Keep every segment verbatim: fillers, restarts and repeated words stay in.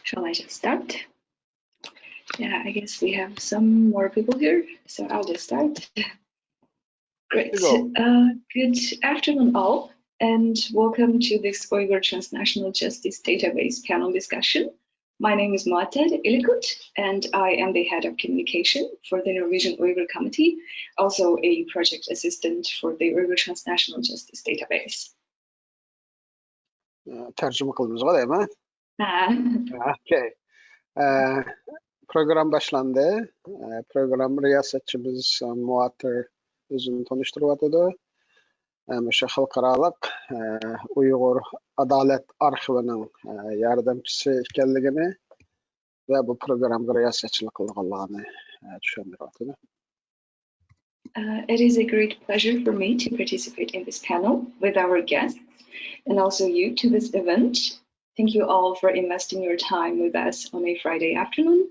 Shall I just start? Yeah, I guess we have some more people here, so I'll just start. Great. Hello. Uh, good afternoon, all, and welcome to this Uyghur Transnational Justice Database panel discussion. My name is Muattar Ilikut, and I am the head of communication for the Norwegian Uyghur Committee, also a project assistant for the Uyghur Transnational Justice Database. تەرجىمە قىلىمىزغۇ دەيمەن. ھە. ئوكەي. ئە، پروگرامما باشلاندى. ئە، پروگرامما رىياسەتچىمىز مۇئاتىر ئۆزىنى تونۇشتۇرۇۋاتىدۇ. ئە، مۇشۇ خەلقئارالىق، ئە، ئۇيغۇر ئادالەت ئارخىۋىنىڭ، ئە، ياردەمچىسى ئىكەنلىكىنى ۋە بۇ پروگراممىغا رىياسەتچىلىك قىلىدىغانلىقىنى، ئە، چۈشەندۈرۈۋاتىدۇ. Uh, it is a great pleasure for me to participate in this panel with our guests and also you to this event. Thank you all for investing your time with us on a Friday afternoon.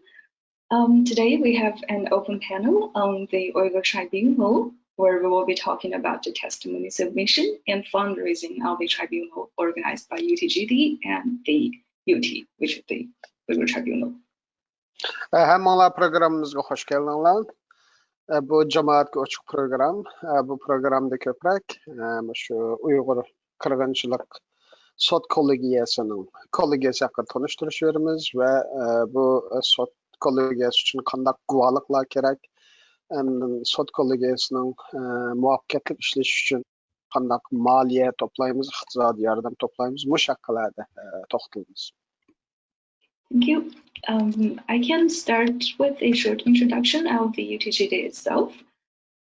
Um, today we have an open panel on the Uyghur Tribunal, where we will be talking about the testimony submission and fundraising of the tribunal organized by U T G D and the U T, which is the Uyghur Tribunal. ھەممىڭلار پروگراممىمىزغا خوش كەلدىڭلار. بۇ جامائەتكە ئوچۇق پروگرام. بۇ پروگرامدا كۆپرەك مۇشۇ ئۇيغۇر قىرغىنچىلىق سوت كوللېگىيەسىنىڭ، كوللېگىيەسى ھەققىدە تونۇشتۇرۇش بېرىمىز ۋە بۇ سوت كوللېگىيەسى ئۈچۈن قانداق گۇۋاھلىقلار كېرەك، ئاندىن سوت كوللېگىيەسىنىڭ مۇۋەپپەقىيەتلىك ئىشلىشى ئۈچۈن قانداق مالىيە توپلايمىز، ئىقتىسادىي ياردەم توپلايمىز، مۇشۇ ھەققىلەردە توختىلىمىز. Thank you. Um, I can start with a short introduction of the U T G D itself.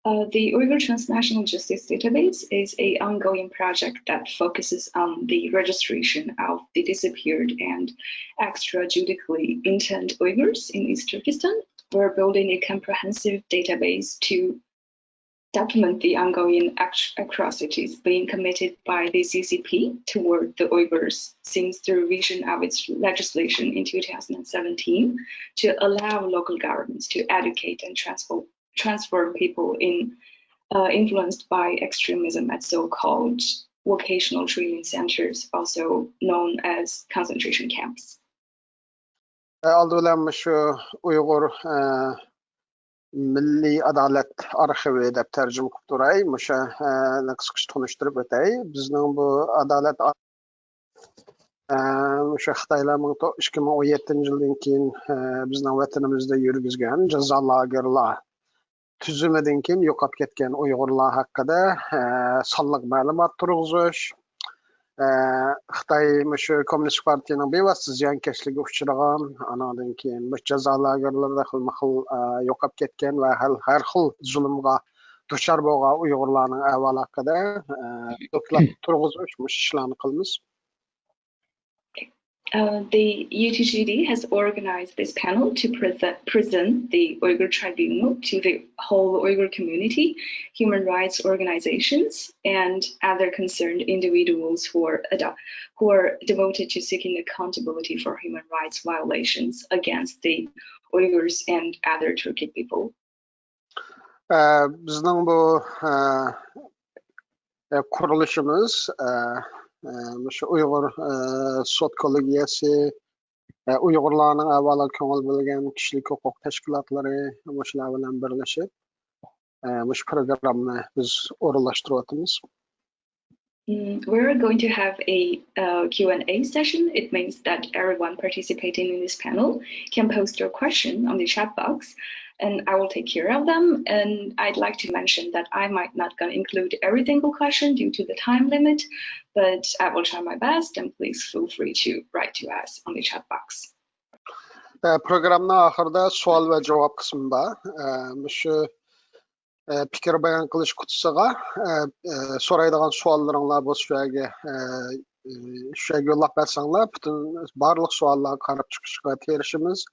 Uh, the Uyghur Transnational Justice Database is a ongoing project that focuses on the registration of the disappeared and extrajudicially interned Uyghurs in East Turkestan. We're building a comprehensive database to document the ongoing act- atrocities being committed by the C C P toward the Uyghurs since the revision of its legislation in two thousand seventeen to allow local governments to educate and transform, transform people in, uh, influenced by extremism at so-called vocational training centers, also known as concentration camps. ئالدى بىلەن مۇشۇ ئۇيغۇر، ئە، مىللىي ئادالەت ئارخىۋى دەپ تەرجىمە قىلىپ تۇراي. مۇشۇ، ئە، قىسقىچە تونۇشتۇرۇپ ئۆتەي. بىزنىڭ بۇ ئادالەت ئار-، ئە، مۇشۇ خىتايلار مىڭ تو-، ئىككى مىڭ ئون يەتتىنچى يىلدىن كېيىن، ئە، بىزنىڭ ۋەتىنىمىزدە يۈرگۈزگەن جازا لاگېرلار تۈزۈمىدىن كېيىن يوقاپ كەتكەن ئۇيغۇرلار ھەققىدە، ئە، سانلىق مەلۇمات تۇرغۇزۇش، ئە، خىتاي مۇشۇ كوممۇنىست پارتىيىنىڭ بىۋاسىتە زىيانكەشلىكىگە ئۇچرىغان، ئانىڭدىن كېيىن مۇشۇ جازا لاگېرلىرىدا خىلمۇ خىل، ئە، يوقاپ كەتكەن ۋە ھەر، ھەر خىل زۇلۇمغا دۇچار بولغان ئۇيغۇرلارنىڭ ئەھۋالى ھەققىدە، ئە، دوكلات تۇرغۇزۇش، مۇشۇ ئىشلارنى قىلىمىز. Uh, the U T G D has organized this panel to pre- present the Uyghur Tribunal to the whole Uyghur community, human rights organizations, and other concerned individuals who are, ad- who are devoted to seeking accountability for human rights violations against the Uyghurs and other Turkic people. ئە، بىزنىڭ بۇ، ئە، ئە، قۇرۇلۇشىمىز، ئە، ئە، مۇشۇ ئۇيغۇر، ئە، سوت كوللېگىيەسى، ئە، ئۇيغۇرلارنىڭ ئەھۋالىغا كۆڭۈل بۆلگەن كىشىلىك ھوقۇق تەشكىلاتلىرى، مۇشۇلار بىلەن بىرلىشىپ، ئە، مۇشۇ پروگراممىنى بىز ئورۇنلاشتۇرۇۋاتىمىز. Mm, we're going to have a, uh, Q and A session. It means that everyone participating in this panel can post your question on the chat box, and I will take care of them. And I'd like to mention that I might not gonna include every single question due to the time limit, but I will try my best, and please feel free to write to us on the chat box. ئە، پروگراممىنىڭ ئاخىرىدا سوئال ۋە جاۋاب قىسمى بار. ئە، مۇشۇ ئە، پىكىر بايان قىلىش قۇتىسىغا، ئە، ئە، سورايدىغان سوئاللىرىڭلار بولسا شۇ يەرگە، ئە، ئە، شۇ يەرگە يوللاپ بەرسەڭلار، پۈتۈن بارلىق سوئاللارغا قاراپ چىقىشقا تىرىشىمىز.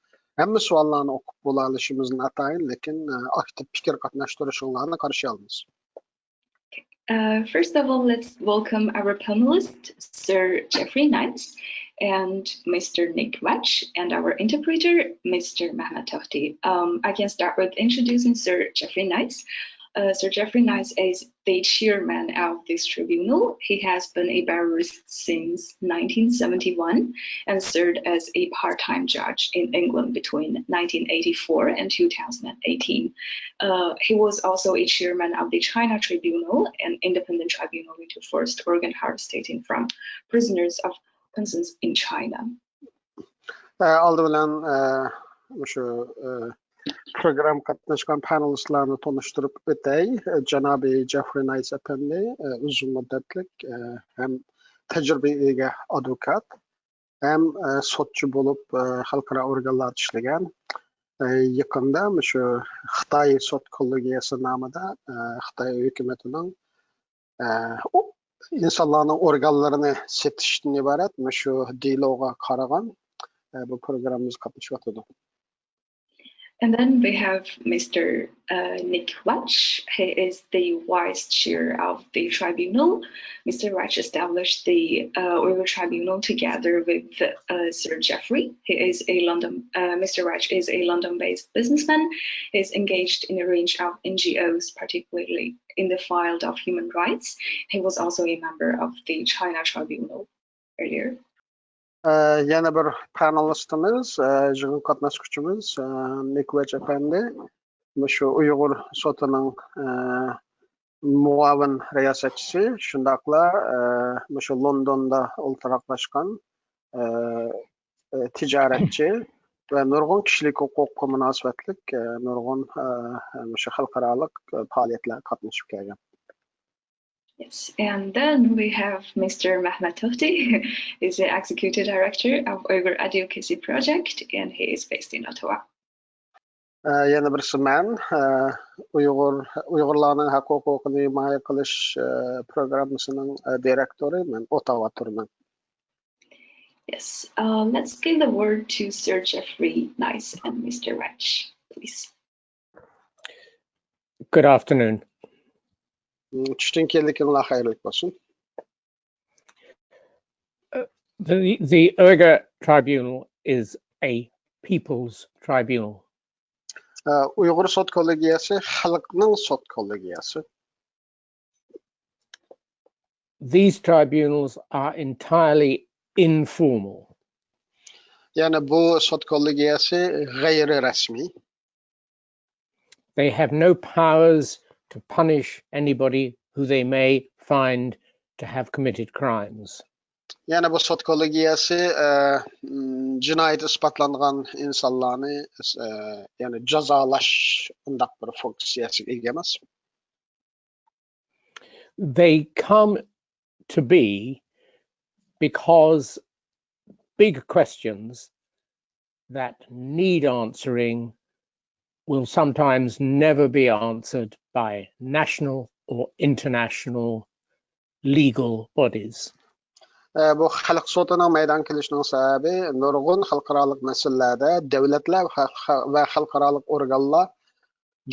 ھەممە سوئاللارنى ئوقۇپ بولالىشىمىز ناتايىن، لېكىن، ئە، ئاكتىپ پىكىر قاتناشتۇرۇشۇڭلارنى قارشى ئالىمىز. Uh, first of all, let's welcome our panelists, Sir Jeffrey Knights and Mister Nick Welch, and our interpreter, Mister Mehmet Tohti. Um, I can start with introducing Sir Jeffrey Knights. Uh, Sir Geoffrey Nice is the chairman of this tribunal. He has been a barrister since nineteen seventy-one and served as a part-time judge in England between nineteen eighty-four and two thousand eighteen. Uh, he was also a chairman of the China Tribunal, an independent tribunal into forced organ harvesting from prisoners of conscience in China. ئالدى بىلەن مۇشۇ پروگراممىغا قاتناشقان پانېلىستلارنى تونۇشتۇرۇپ ئۆتەي. جانابى جېفرى نايس ئەپەندى ئۇزۇن مۇددەتلىك ھەم تەجرىبىگە ئىگە ئادۋوكات، ھەم سوتچى بولۇپ خەلقئارا ئورگانلاردا ئىشلىگەن. يېقىندا مۇشۇ خىتاي سوت كوللېگىيەسى نامىدا خىتاي ھۆكۈمىتىنىڭ ئىنسانلارنىڭ ئورگانلىرىنى سېتىشتىن ئىبارەت مۇشۇ دېلوغا قارىغان بۇ پروگراممىمىزغا قاتنىشىۋاتىدۇ. And then we have Mister Uh, Nick Welch. He is the vice chair of the tribunal. Mister Welch established the uh, Uyghur Tribunal together with uh, Sir Geoffrey. He is a London. Uh, Mister Welch is a London-based businessman. He is engaged in a range of N G Os, particularly in the field of human rights. He was also a member of the China Tribunal earlier. يەنە بىر پانېلىستىمىز، يىغىنغا قاتناشقۇچىمىز نىك ۋېچ ئەپەندى، مۇشۇ ئۇيغۇر سوتىنىڭ مۇئاۋىن رىياسەتچىسى، شۇنداقلا مۇشۇ لوندوندا ئولتۇراقلاشقان تىجارەتچى ۋە نۇرغۇن كىشىلىك ھوقۇققا مۇناسىۋەتلىك نۇرغۇن مۇشۇ خەلقئارالىق پائالىيەتلەرگە قاتنىشىپ كەلگەن. Yes, and then we have Mister Mehmet Tohti. He's the executive director of Uyghur Advocacy Project, and he is based in Ottawa. يەنە بىرسى مەن، ئۇيغۇر ئۇيغۇرلارنىڭ ھەق ھوقۇقىنى ھىمايە قىلىش پروگراممىسىنىڭ دىرېكتورى، مەن ئوتاۋا تۇرىمەن. Yes, uh, let's give the word to Sir Geoffrey Nice and Mister Welch, please. Good afternoon. چۈشتىن كېيىنلىكىڭلار خەيرلىك بولسۇن. The, the Uyghur Tribunal is a people's tribunal. ئۇيغۇر سوت كوللېگىيەسى خەلقنىڭ سوت كوللېگىيەسى. These tribunals are entirely informal. يەنى بۇ سوت كوللېگىيەسى غەيرىي رەسمىي. They have no powers to punish anybody who they may find to have committed crimes. يەنى بۇ سوت كوللېگىيەسى جىنايەت ئىسپاتلانغان ئىنسانلارنى يەنى جازالاش ئۇنداق بىر فۇنكسىيەسىگە ئىگە ئەمەس. They come to be because big questions that need answering will sometimes never be answered by national or international legal bodies. بۇ خەلق سوتىنىڭ مەيدانغا كېلىشىنىڭ سەۋەبى نۇرغۇن خەلقئارالىق مەسىلىلەردە دۆلەتلەر ۋە خەلقئارالىق ئورگانلار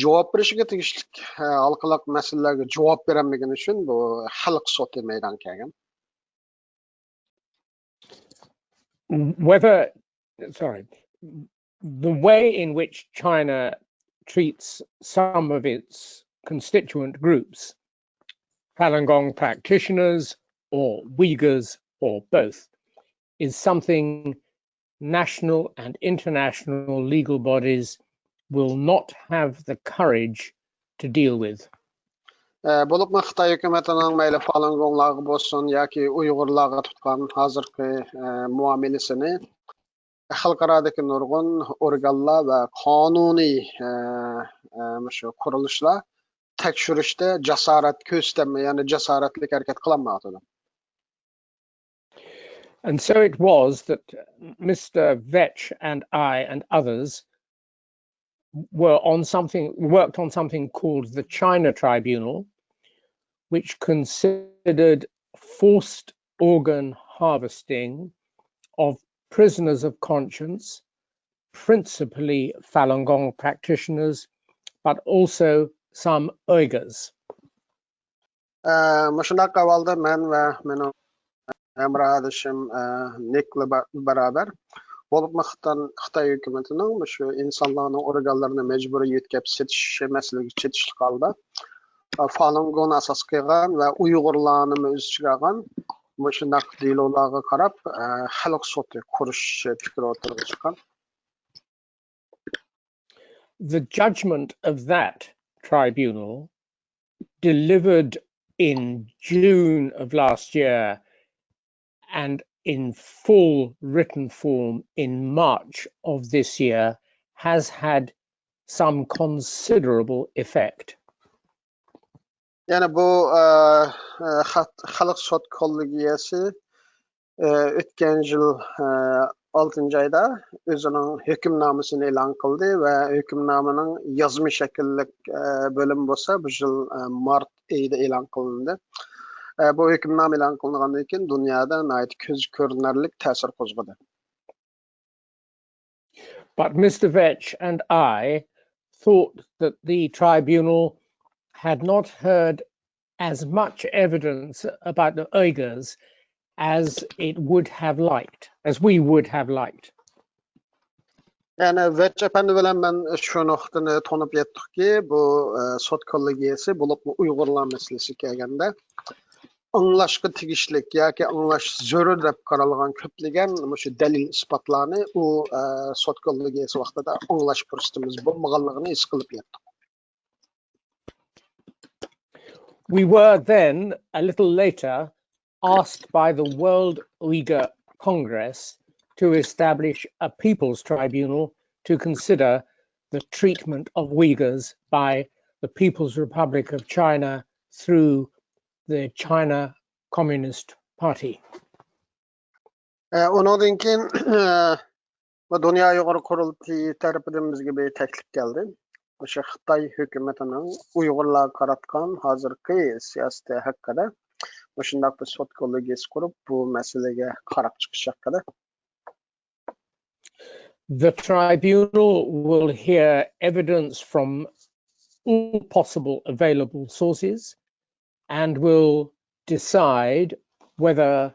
جاۋاب بېرىشىگە تېگىشلىك ھالقىلىق مەسىلىلەرگە جاۋاب بېرەلمىگىنى ئۈچۈن بۇ خەلق سوتى مەيدانغا كەلگەن. Whether, sorry, the way in which China treats some of its constituent groups, Falun Gong practitioners or Uyghurs or both, is something national and international legal bodies will not have the courage to deal with. بولۇپمۇ خىتاي ھۆكۈمىتىنىڭ مەيلى فالۇنگوڭلارغا بولسۇن ياكى ئۇيغۇرلارغا تۇتقان ھازىرقى مۇئامىلىسىنى خەلقئارادىكى نۇرغۇن ئورگانلار ۋە قانۇنىي مۇشۇ قۇرۇلۇشلار تەكشۈرۈشتە جاسارەت كۆرسىتەلمەي، يەنى جاسارەتلىك ھەرىكەت قىلالمايۋاتىدۇ. And so it was that Mister Vetch and I and others were on something, worked on something called the China Tribunal, which considered forced organ harvesting of prisoners of conscience, principally Falun Gong practitioners, but also some Uyghurs. مۇشۇنداق ئەھۋالدا مەن ۋە مېنىڭ ھەمراھدىشىم نىك بىلەن بارابەر بولۇپمۇ خىتاي ھۆكۈمىتىنىڭ مۇشۇ ئىنسانلارنىڭ ئورگانلىرىنى مەجبۇرىي يۆتكەپ سېتىش مەسىلىگە چېتىشلىق ھالدا فالۇنگوننى ئاساس قىلغان ۋە ئۇيغۇرلارنىمۇ ئۆز ئىچىگە ئالغان مۇشۇنداق دېلولارغا قاراپ، ئە، خەلق سوتى قۇرۇش پىكرى ئوتتۇرىغا چىققان. The judgment of that tribunal, delivered in June of last year and in full written form in March of this year, has had some considerable effect. يەنى بۇ، ئە، ئە، خەت-، خەلق سوت كوللېگىيەسى، ئە، ئۆتكەن يىل، ئە، ئالتىنچى ئايدا ئۆزىنىڭ ھۆكۈمنامىسىنى ئېلان قىلدى ۋە ھۆكۈمنامىنىڭ يازما شەكىللىك، ئە، بۆلۈمى بولسا بۇ يىل، ئە، مارت ئېيىدا ئېلان قىلىندى. ئە، بۇ ھۆكۈمنامە ئېلان قىلىنغاندىن كېيىن دۇنيادا ناھايىتى كۆز كۆرۈنەرلىك تەسىر قوزغىدى. But Mister Vetch and I thought that the tribunal had not heard as much evidence about the Uyghurs as it would have liked, as we would have liked. يەنى ۋېچ ئەپەندى بىلەن مەن شۇ نۇقتىنى تونۇپ يەتتۇقكى، بۇ، ئە، سوت كوللېگىيەسى، بولۇپمۇ ئۇيغۇرلار مەسىلىسىگە كەلگەندە، ئاڭلاشقا تېگىشلىك ياكى ئاڭلاش زۆرۈر دەپ قارالغان كۆپلىگەن مۇشۇ دەلىل ئىسپاتلارنى ئۇ، ئە، سوت كوللېگىيەسى ۋاقتىدا ئاڭلاش پۇرسىتىمىز بولمىغانلىقىنى ھېس قىلىپ يەتتۇق. We were then, a little later, asked by the World Uyghur Congress to establish a People's Tribunal to consider the treatment of Uyghurs by the People's Republic of China through the China Communist Party. ئۇنىڭدىن كېيىن بۇ دۇنيا ئۇيغۇر قۇرۇلتىيى تەرىپىدىن بىزگە بىر تەكلىپ كەلدى. مۇشۇ خىتاي ھۆكۈمىتىنىڭ ئۇيغۇرلارغا قاراتقان ھازىرقى سىياسىتى ھەققىدە مۇشۇنداق بىر سوت كوللېگىيەسى قۇرۇپ، بۇ مەسىلىگە قاراپ چىقىش ھەققىدە. The tribunal will hear evidence from all possible available sources and will decide whether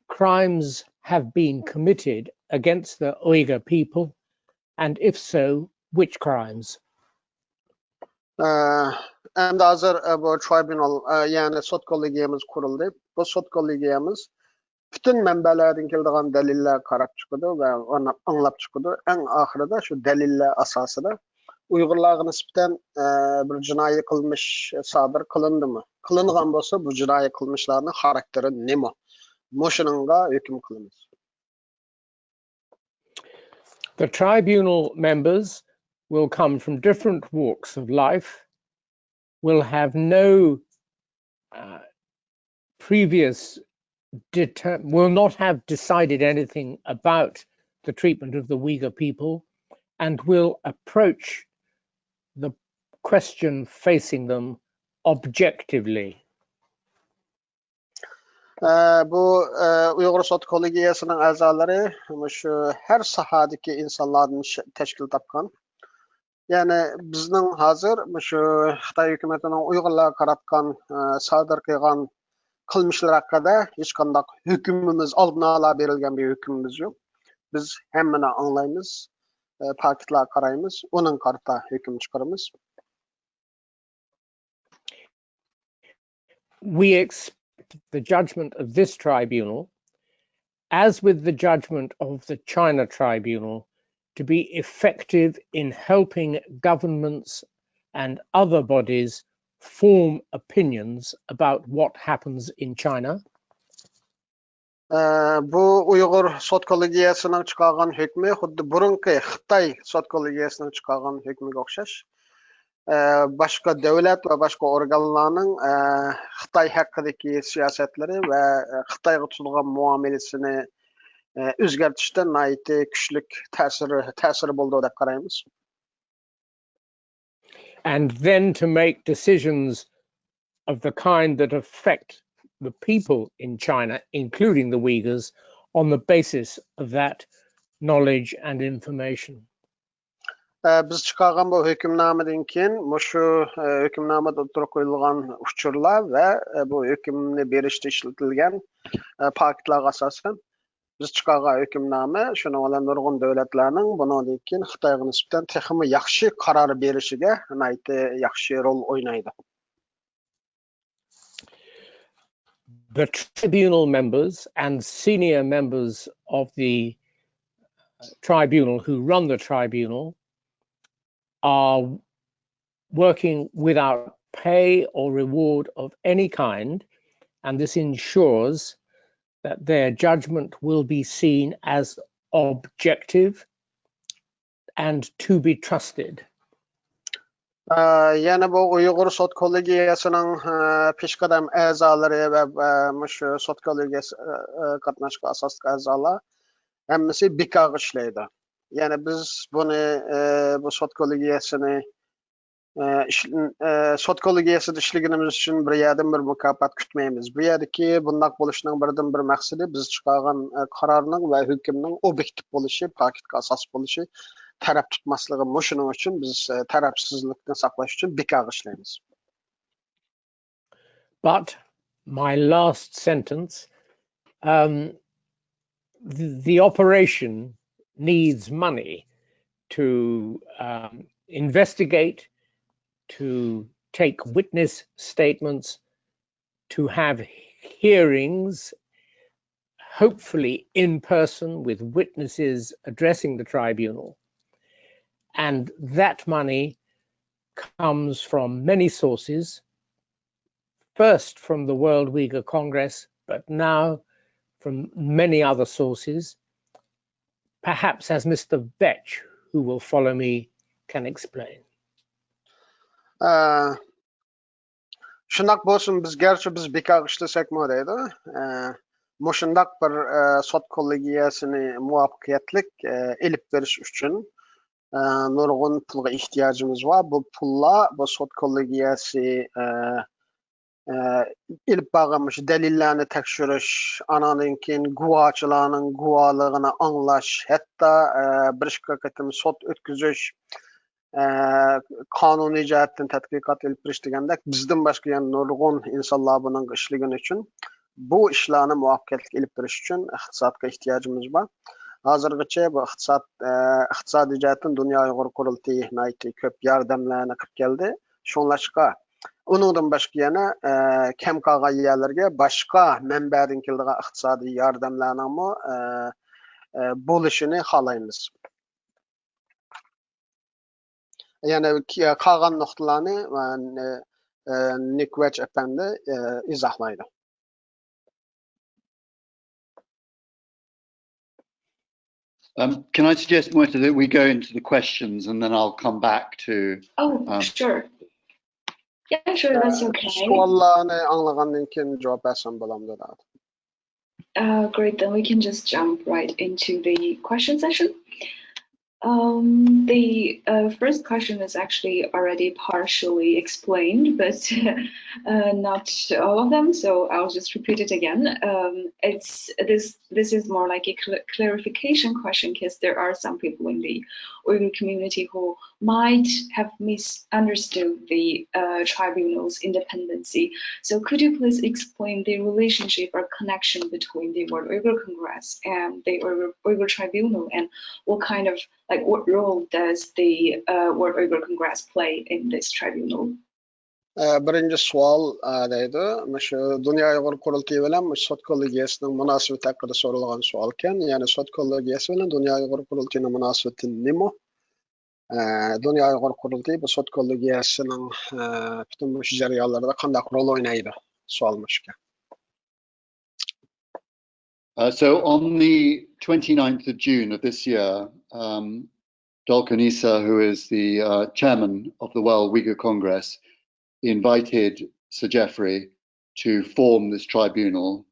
crimes have been committed against the Uyghur people, and if so, which crimes? ئەمدى ھازىر بۇ tribunal، يەنى سوت كوللېگىيەمىز قۇرۇلدى. بۇ سوت كوللېگىيەمىز پۈتۈن مەنبەلەردىن كېلىدىغان دەلىللەرگە قاراپ چىقىدۇ ۋە ئاڭلاپ چىقىدۇ. ئەڭ ئاخىرىدا شۇ دەلىللەر ئاساسىدا ئۇيغۇرلارغا نىسبەتەن بىر جىنايى قىلمىش سادىر قىلىندىمۇ؟ قىلىنغان بولسا، بۇ جىنايى قىلمىشلارنىڭ خاراكتېرى نېمە؟ مۇشۇنىڭغا ھۆكۈم قىلىمىز. The tribunal members will come from different walks of life, will have no uh, previous deter- will not have decided anything about the treatment of the Uyghur people and will approach the question facing them objectively. بۇ ئۇيغۇر سوت كوللېگىيەسىنىڭ ئەزالىرى مۇشۇ ھەر ساھەدىكى ئىنسانلاردىن تەشكىل تاپقان. يەنى بىزنىڭ ھازىر مۇشۇ خىتاي ھۆكۈمىتىنىڭ ئۇيغۇرلارغا قاراتقان، سادىر قىلغان قىلمىشلىرى ھەققىدە ھېچقانداق ھۆكۈمىمىز، ئالدىن ئالا بېرىلگەن بىر ھۆكۈمىمىز يوق. بىز ھەممىنى ئاڭلايمىز، پاكىتلارغا قارايمىز، ئۇنىڭغا قارىتا ھۆكۈم چىقىرىمىز. We expect the judgment of this tribunal, as with the judgment of the China tribunal, to be effective in helping governments and other bodies form opinions about what happens in China. بۇ ئۇيغۇر سوت كوللېگىيەسىنىڭ چىقارغان ھۆكمى خۇددى بۇرۇنقى خىتاي سوت كوللېگىيەسىنىڭ چىقارغان ھۆكمىگە ئوخشاش، باشقا دۆلەت ۋە باشقا ئورگانلارنىڭ خىتاي ھەققىدىكى سىياسەتلىرى ۋە خىتايغا تۇتىدىغان مۇئامىلىسىنى ئۆزگەرتىشتە ناھايىتى كۈچلۈك تەسىرى، تەسىرى بولىدۇ دەپ قارايمىز. And then to make decisions of the kind that affect the people in China, including the Uyghurs, on the basis of that knowledge and information. بىز چىقارغان بۇ ھۆكۈمنامىدىن كېيىن مۇشۇ ھۆكۈمنامىدا ئوتتۇرىغا قويۇلغان ئۇچۇرلار ۋە بۇ ھۆكۈمنى بېرىشتە ئىشلىتىلگەن پاكىتلارغا ئاساسەن، بىز چىقارغان ھۆكۈمنامە شۇنىڭ بىلەن نۇرغۇن دۆلەتلەرنىڭ بۇنىڭدىن كېيىن خىتايغا نىسبەتەن تېخىمۇ ياخشى قارار بېرىشىگە ناھايىتى ياخشى رول ئوينايدۇ. the tribunal members and senior members of the tribunal who run the tribunal are working without pay or reward of any kind, and this ensures that their judgment will be seen as objective and to be trusted. ئە، يەنە بۇ ئۇيغۇر سوت كوللېگىيەسىنىڭ، ئە، پېشقەدەم ئەزالىرى ۋە، ئە، مۇشۇ سوت كوللېگىيەسى، ئە، ئە، قاتناشقان ئاساسلىق ئەزالار ھەممىسى بىكارغا ئىشلەيدۇ. يەنى بىز بۇنى، ئە، بۇ سوت كوللېگىيەسىنى، ئە، ئىش-، ئە، سوت كوللېگىيەسىدە ئىشلىگىنىمىز ئۈچۈن بىر يەردىن بىر مۇكاپات كۈتمەيمىز. بۇ يەردىكى بۇنداق بولۇشنىڭ بىردىن بىر مەقسىتى بىز چىقارغان، ئە، قارارنىڭ ۋە ھۆكۈمنىڭ ئوبيېكتىپ بولۇشى، پاكىتقا ئاساس بولۇشى، تەرەپ تۇتماسلىقى. مۇشۇنىڭ ئۈچۈن بىز، ئە، تەرەپسىزلىكنى ساقلاش ئۈچۈن بىكارغا ئىشلەيمىز. But my last sentence, um, the, the operation needs money to um, investigate, to take witness statements, to have hearings, hopefully in person with witnesses addressing the tribunal. And that money comes from many sources, first from the World Uyghur Congress, but now from many other sources, perhaps as Mister Betch, who will follow me, can explain. ئە، شۇنداق بولسىمۇ، بىز گەرچە بىز بىكارغا ئىشلىسەكمۇ دەيدۇ، ئە، مۇشۇنداق بىر، ئە، سوت كوللېگىيەسىنى مۇۋەپپەقىيەتلىك، ئە، ئېلىپ بېرىش ئۈچۈن، ئە، نۇرغۇن پۇلغا ئېھتىياجىمىز بار. بۇ پۇللار بۇ سوت كوللېگىيەسى، ئە، ئە، ئېلىپ بارغان مۇشۇ دەلىللەرنى تەكشۈرۈش، ئاناندىن كېيىن گۇۋاچىلارنىڭ گۇۋالىقىنى ئاڭلاش، ھەتتا، ئە، بىر ئىككى قېتىم سوت ئۆتكۈزۈش، ئە، قانۇنىي جەھەتتىن تەتقىقات ئېلىپ بېرىش دېگەندەك، بىزدىن باشقا يەنە نۇرغۇن ئىنسانلار بۇنىڭغا ئىشلىگىنى ئۈچۈن بۇ ئىشلارنى مۇۋەپپەقىيەتلىك ئېلىپ بېرىش ئۈچۈن ئىقتىسادقا ئېھتىياجىمىز بار. ھازىرغىچە بۇ ئىقتىساد، ئە، ئىقتىسادىي جەھەتتىن دۇنيا ئۇيغۇر قۇرۇلتىيى ناھايىتى كۆپ ياردەملەرنى قىلىپ كەلدى. شۇڭلاشقا، ئۇنىڭدىن باشقا يەنە، ئە، كەم قالغان يەرلەرگە باشقا مەنبەدىن كېلىدىغان ئىقتىسادىي ياردەملەرنىڭمۇ، ئە، ئە، بولۇشىنى خالايمىز. يەنە كى-، قالغان نۇقتىلارنى، ئە، ئە، نىك ۋەچ ئەپەندى، ئە، ئىزاھلايدۇ. Um, can I suggest, Moita, that we go into the questions and then I'll come back to. Oh, Um, sure. Yeah, sure, that's okay. سوئاللارنى ئاڭلىغاندىن كېيىن جاۋاب بەرسەم بولامدۇ؟ Uh, great, then we can just jump right into the question session. Um, the uh, first question is actually already partially explained, but uh, not all of them, so I'll just repeat it again. Um, it's this. This is more like a cl- clarification question because there are some people in the Uyghur community who might have misunderstood the uh, tribunal's independency. So could you please explain the relationship or connection between the World Uyghur Congress and the Uyghur, Uyghur Tribunal, and what kind of, like, what role does the uh, World Uyghur Congress play in this tribunal? ئە، بىرىنچى سوئال، ئە، دەيدۇ، مۇشۇ دۇنيا ئۇيغۇر قۇرۇلتىيى بىلەن مۇشۇ سوت كوللېگىيەسىنىڭ مۇناسىۋىتى ھەققىدە سورالغان سوئالكەن. يەنى سوت كوللېگىيەسى بىلەن دۇنيا ئۇيغۇر قۇرۇلتىيىنىڭ مۇناسىۋىتى نېمە؟ ئە، دۇنيا ئۇيغۇر قۇرۇلتىيى بۇ سوت كوللېگىيەسىنىڭ، ئە، پۈتۈن مۇشۇ جەريانلىرىدا قانداق رول ئوينايدۇ؟ سوئال مۇشۇكەن. Uh, so on the twenty-ninth of June of this year, um, Dolkun Isa, who is the uh, chairman of the World Uyghur Congress, invited Sir Geoffrey to form this tribunal.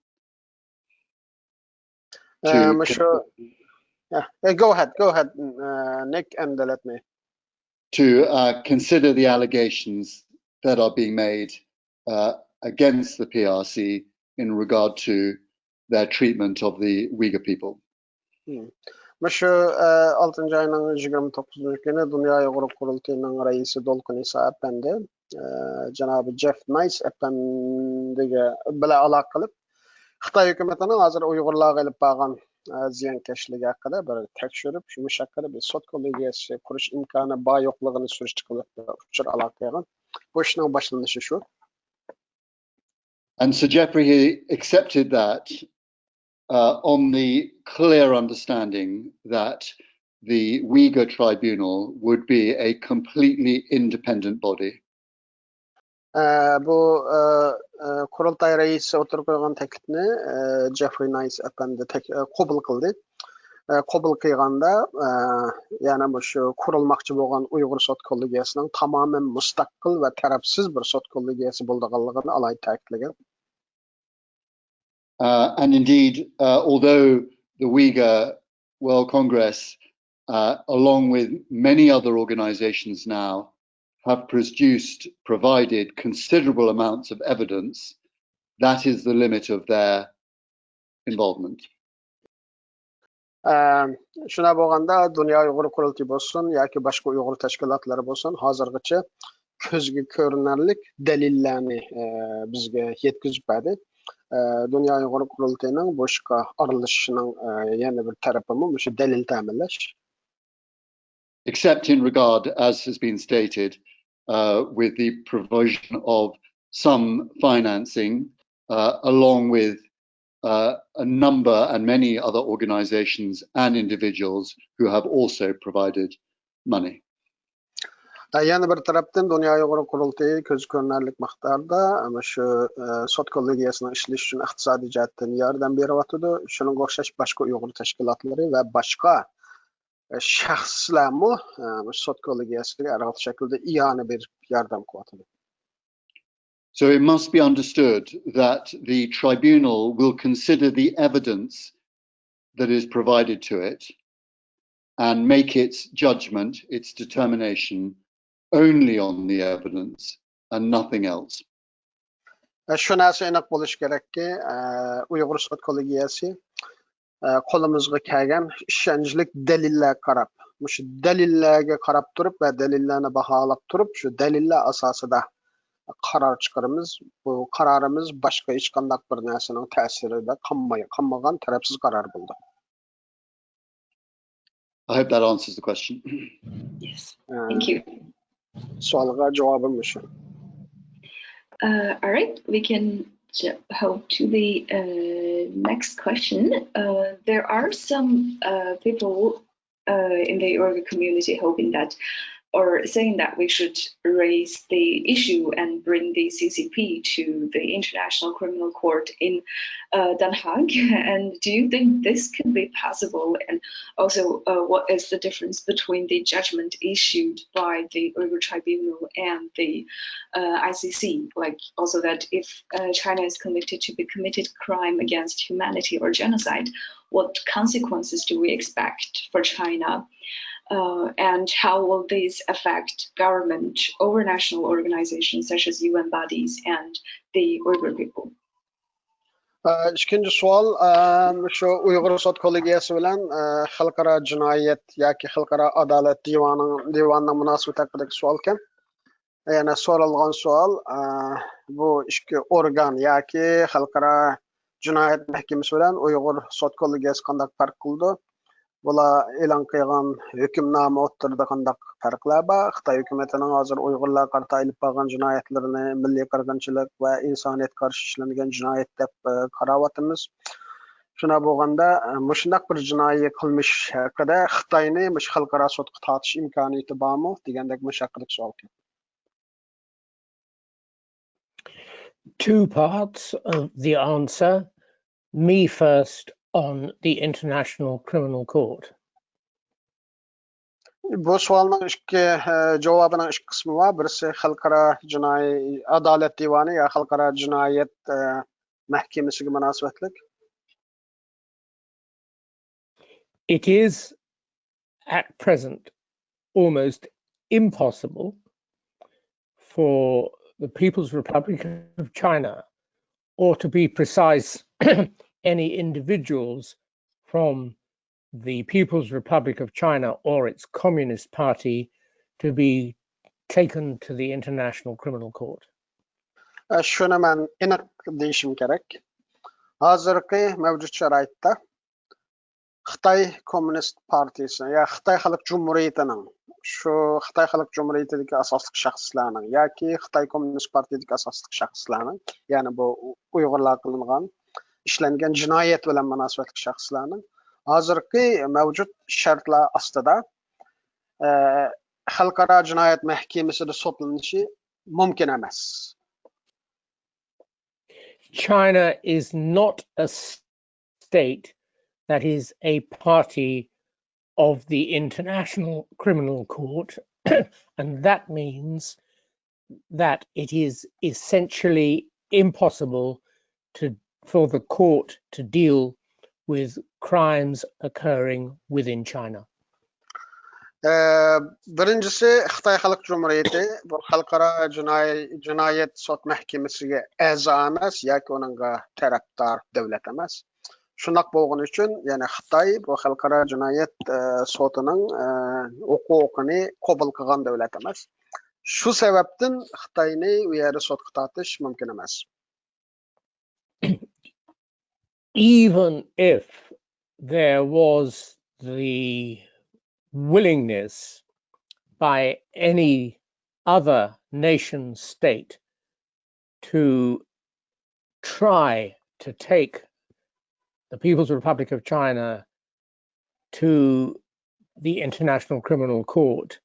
ئە، مۇشۇ، yeah, yeah, go ahead, go ahead, uh, Nick, and let me. To uh, consider the allegations that are being made uh, against the P R C in regard to their treatment of the Uyghur people. مۇشۇ، ئە، ئالتىنچى ئاينىڭ يىگىرمە توققۇزىنچى كۈنى دۇنيا ئۇيغۇر قۇرۇلتىيىنىڭ رەئىسى دولقۇن ئىسا ئەپەندى، ئە، جانابى جېف نايس ئەپەندىگە بىلەن ئالاقە قىلىپ، خىتاي ھۆكۈمىتىنىڭ ھازىر ئۇيغۇرلارغا ئېلىپ بارغان، ئە، زىيانكەشلىكى ھەققىدە بىر تەكشۈرۈپ، شۇ ئىش ھەققىدە بىر سوت كوللېگىيەسى قۇرۇش ئىمكانى بار يوقلۇقىنى سۈرۈشتە قىلىپ بىر ئۇچۇر ئالاقە قىلغان. بۇ ئىشنىڭ باشلىنىشى شۇ. And Sir Jeffrey, he accepted that uh, on the clear understanding that the Uyghur Tribunal would be a completely independent body. ئە، بۇ ئە، ئە، قۇرۇلتاي رەئىسى ئوتتۇرىغا قويغان تەكلىپنى ئە، جېفرى نايس ئەپەندى تەك- ئە، قوبۇل قىلدى. ئە، قوبۇل قىلغاندا ئە، يەنە مۇشۇ قۇرۇلماقچى بولغان ئۇيغۇر سوت كوللېگىيەسىنىڭ تامامەن مۇستەقىل ۋە تەرەپسىز بىر سوت كوللېگىيەسى بولىدىغانلىقىنى ئالاھىدە تەكىتلىگەن. Uh, and indeed, uh, although the Uyghur World Congress, uh, along with many other organizations now, have produced, provided considerable amounts of evidence, that is the limit of their involvement. ئە، شۇنداق بولغاندا دۇنيا ئۇيغۇر قۇرۇلتىيى بولسۇن ياكى باشقا ئۇيغۇر تەشكىلاتلىرى بولسۇن، ھازىرغىچە كۆزگە كۆرۈنەرلىك دەلىللەرنى ئە، بىزگە يەتكۈزۈپ بەردى. ئە، دۇنيا ئۇيغۇر قۇرۇلتىيىنىڭ بۇ ئىشقا ئارىلىشىشىنىڭ ئە، يەنە بىر تەرىپىمۇ مۇشۇ دەلىل تەمىنلەش. Except in regard, as has been stated, uh, with the provision of some financing, uh, along with uh, a number and many other organizations and individuals who have also provided money. ئە، يەنە بىر تەرەپتىن دۇنيا ئۇيغۇر قۇرۇلتىيى كۆز كۆرۈنەرلىك مىقداردا مۇشۇ ئە، سوت كوللېگىيەسىنىڭ ئىشلىشى ئۈچۈن ئىقتىسادىي جەھەتتىن ياردەم بېرىۋاتىدۇ. شۇنىڭغا ئوخشاش باشقا ئۇيغۇر تەشكىلاتلىرى ۋە باشقا ئە، شەخسلەرمۇ ئە، مۇشۇ سوت كوللېگىيەسىگە ھەر خىل شەكىلدە ئىئانە بېرىپ ياردەم قىلىۋاتىدۇ. So it must be understood that the tribunal will consider the evidence that is provided to it and make its judgment, its determination, only on the evidence and nothing else. ئە، شۇ نەرسە ئېنىق بولۇشى كېرەككى، ئە، ئۇيغۇر سوت كوللېگىيەسى ئە، قولىمىزغا كەلگەن ئىشەنچلىك دەلىللەرگە قاراپ، مۇشۇ دەلىللەرگە قاراپ تۇرۇپ ۋە دەلىللەرنى باھالاپ تۇرۇپ، شۇ دەلىللەر ئاساسىدا قارار چىقىرىمىز. بۇ قارارىمىز باشقا ھېچقانداق بىر نەرسىنىڭ تەسىرىدە قالماي-، قالمىغان تەرەپسىز قارار بولىدۇ. I hope that answers the question. Yes, ئە، thank you. سوئالغا جاۋابىم مۇشۇ. Uh, all right, we can j- hope to the uh, next question. Uh, there are some uh, people uh, in the Uyghur community hoping that, or saying that we should raise the issue and bring the C C P to the International Criminal Court in uh, Den Haag. And do you think this could be possible? And also, uh, what is the difference between the judgment issued by the Uyghur Tribunal and the uh, I C C? Like, also that if uh, China is convicted to be committed crime against humanity or genocide, what consequences do we expect for China? Uh, and how will these affect government, overnational organizations such as U N bodies and the Uyghur people? ئىككىنچى سوئال، شۇ ئۇيغۇر سوت كوللېگىيەسى بىلەن خەلقئارا جىنايەت ياكى خەلقئارا ئادالەت دىۋانىنىڭ دىۋانىنىڭ مۇناسىۋىتى ھەققىدىكى سوئالكەن. يەنە سورالغان سوئال، بۇ ئىككى ئورگان ياكى خەلقئارا جىنايەت مەھكىمىسى بىلەن ئۇيغۇر سوت كوللېگىيەسى قانداق پەرق قىلىدۇ؟ بۇلار ئېلان قىلغان ھۆكۈمنامە ئوتتۇرىدا قانداق پەرقلەر بار؟ خىتاي ھۆكۈمىتىنىڭ ھازىر ئۇيغۇرلارغا قارىتا ئېلىپ بارغان جىنايەتلىرىنى مىللىي قىرغىنچىلىق ۋە ئىنسانىيەتكە قارشى ئىشلەنگەن جىنايەت دەپ، ئە، قاراۋاتىمىز. شۇنداق بولغاندا، ئە، مۇشۇنداق بىر جىنايى قىلمىش ھەققىدە خىتاينى مۇشۇ خەلقئارا سوتقا تارتىش ئىمكانىيىتى بارمۇ دېگەندەك مۇشۇ ھەققىدىكى سوئال. Two parts of the answer. Me first on the International Criminal Court. بۇ سوئالنىڭ ئىككى، ئە، جاۋابىنىڭ ئىككى قىسمى بار. بىرسى خەلقئارا جىنايى ئادالەت دىۋانى يا خەلقئارا جىنايەت، ئە، مەھكىمىسىگە مۇناسىۋەتلىك. It is at present almost impossible for the People's Republic of China, or to be precise, any individuals from the People's Republic of China or its Communist Party to be taken to the International Criminal Court. ئە، شۇنى مەن ئېنىق دېيىشىم كېرەك. ھازىرقى مەۋجۇت شارائىتتا خىتاي كوممۇنىست پارتىيىسى يا خىتاي خەلق جۇمھۇرىيىتىنىڭ شۇ خىتاي خەلق جۇمھۇرىيىتىدىكى ئاساسلىق شەخسلەرنىڭ ياكى خىتاي كوممۇنىست پارتىيىدىكى ئاساسلىق شەخسلەرنىڭ، يەنى بۇ ئۇيغۇرلارغا قىلىنغان، ئىشلەنگەن جىنايەت بىلەن مۇناسىۋەتلىك شەخسلەرنىڭ ھازىرقى مەۋجۇت شەرتلەر ئاستىدا، ئە، خەلقئارا جىنايەت مەھكىمىسىدە سوتلىنىشى مۇمكىن ئەمەس. China is not a state that is a party of the International Criminal Court, and that means that it is essentially impossible to, for the court to deal with crimes occurring within China. بىرىنچىسى، خىتاي خەلق جۇمھۇرىيىتى بۇ خەلقئارا جىنايەت سوت مەھكىمىسىگە ئەزا ئەمەس ياكى ئۇنىڭغا تەرەپدار دۆلەت ئەمەس. شۇنداق بولغىنى ئۈچۈن، يەنى خىتاي بۇ خەلقئارا جىنايەت سوتىنىڭ ھوقۇقىنى قوبۇل قىلغان دۆلەت ئەمەس. شۇ سەۋەبتىن خىتاينى ئۇ يەردە سوتقا تارتىش مۇمكىن ئەمەس. Even if there was the willingness by any other nation state to try to take the People's Republic of China to the International Criminal Court,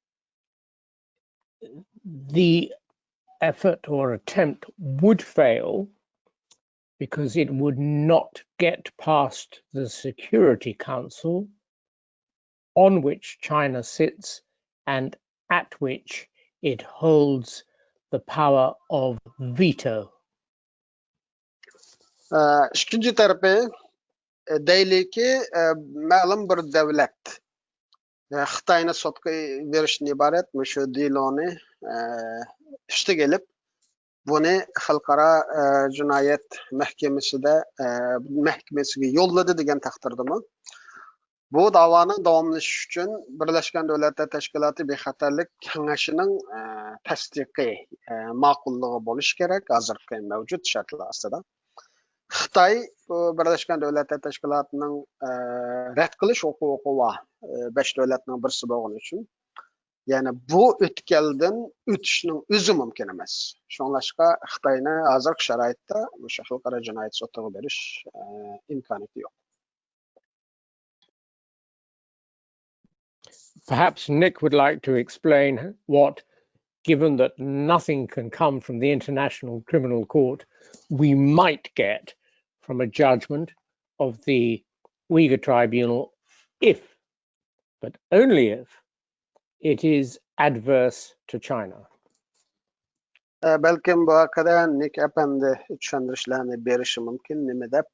the effort or attempt would fail because it would not get past the Security Council, on which China sits and at which it holds the power of veto. ئىككىنچى تەرىپى، دەيلىكى، مەلۇم بىر دۆلەت خىتاينى سوتقا بېرىشتىن ئىبارەت مۇشۇ دېلونى ئۈستىگە ئېلىپ، بۇنى خەلقئارا جىنايەت مەھكىمىسىدە، مەھكىمىسىگە يوللىدى دېگەن تەقدىردىمۇ، بۇ داۋانىڭ داۋاملىشىشى ئۈچۈن بىرلەشكەن دۆلەتلەر تەشكىلاتى بىخەتەرلىك كېڭىشىنىڭ تەستىقى، ماقۇللۇقى بولۇشى كېرەك، ھازىرقى مەۋجۇت شەرتلەر ئاستىدا. خىتاي بۇ بىرلەشكەن دۆلەتلەر تەشكىلاتىنىڭ رەت قىلىش ھوقۇقى بار بەش دۆلەتنىڭ بىرسى بولغىنى ئۈچۈن، يەنى بۇ ئۆتكەلدىن ئۆتۈشنىڭ ئۆزى مۇمكىن ئەمەس. شۇڭلاشقا خىتاينى ھازىرقى شارائىتتا مۇشۇ خەلقئارا جىنايەت سوتىغا بېرىش ئىمكانىيىتى يوق. Perhaps Nick would like to explain what, given that nothing can come from the International Criminal Court, we might get from a judgment of the Uyghur Tribunal if, but only if, it is adverse to China. بەلكىم بۇ ھەققىدە نىك ئەپەندى چۈشەندۈرۈشلەرنى بېرىشى مۇمكىن، نېمە دەپ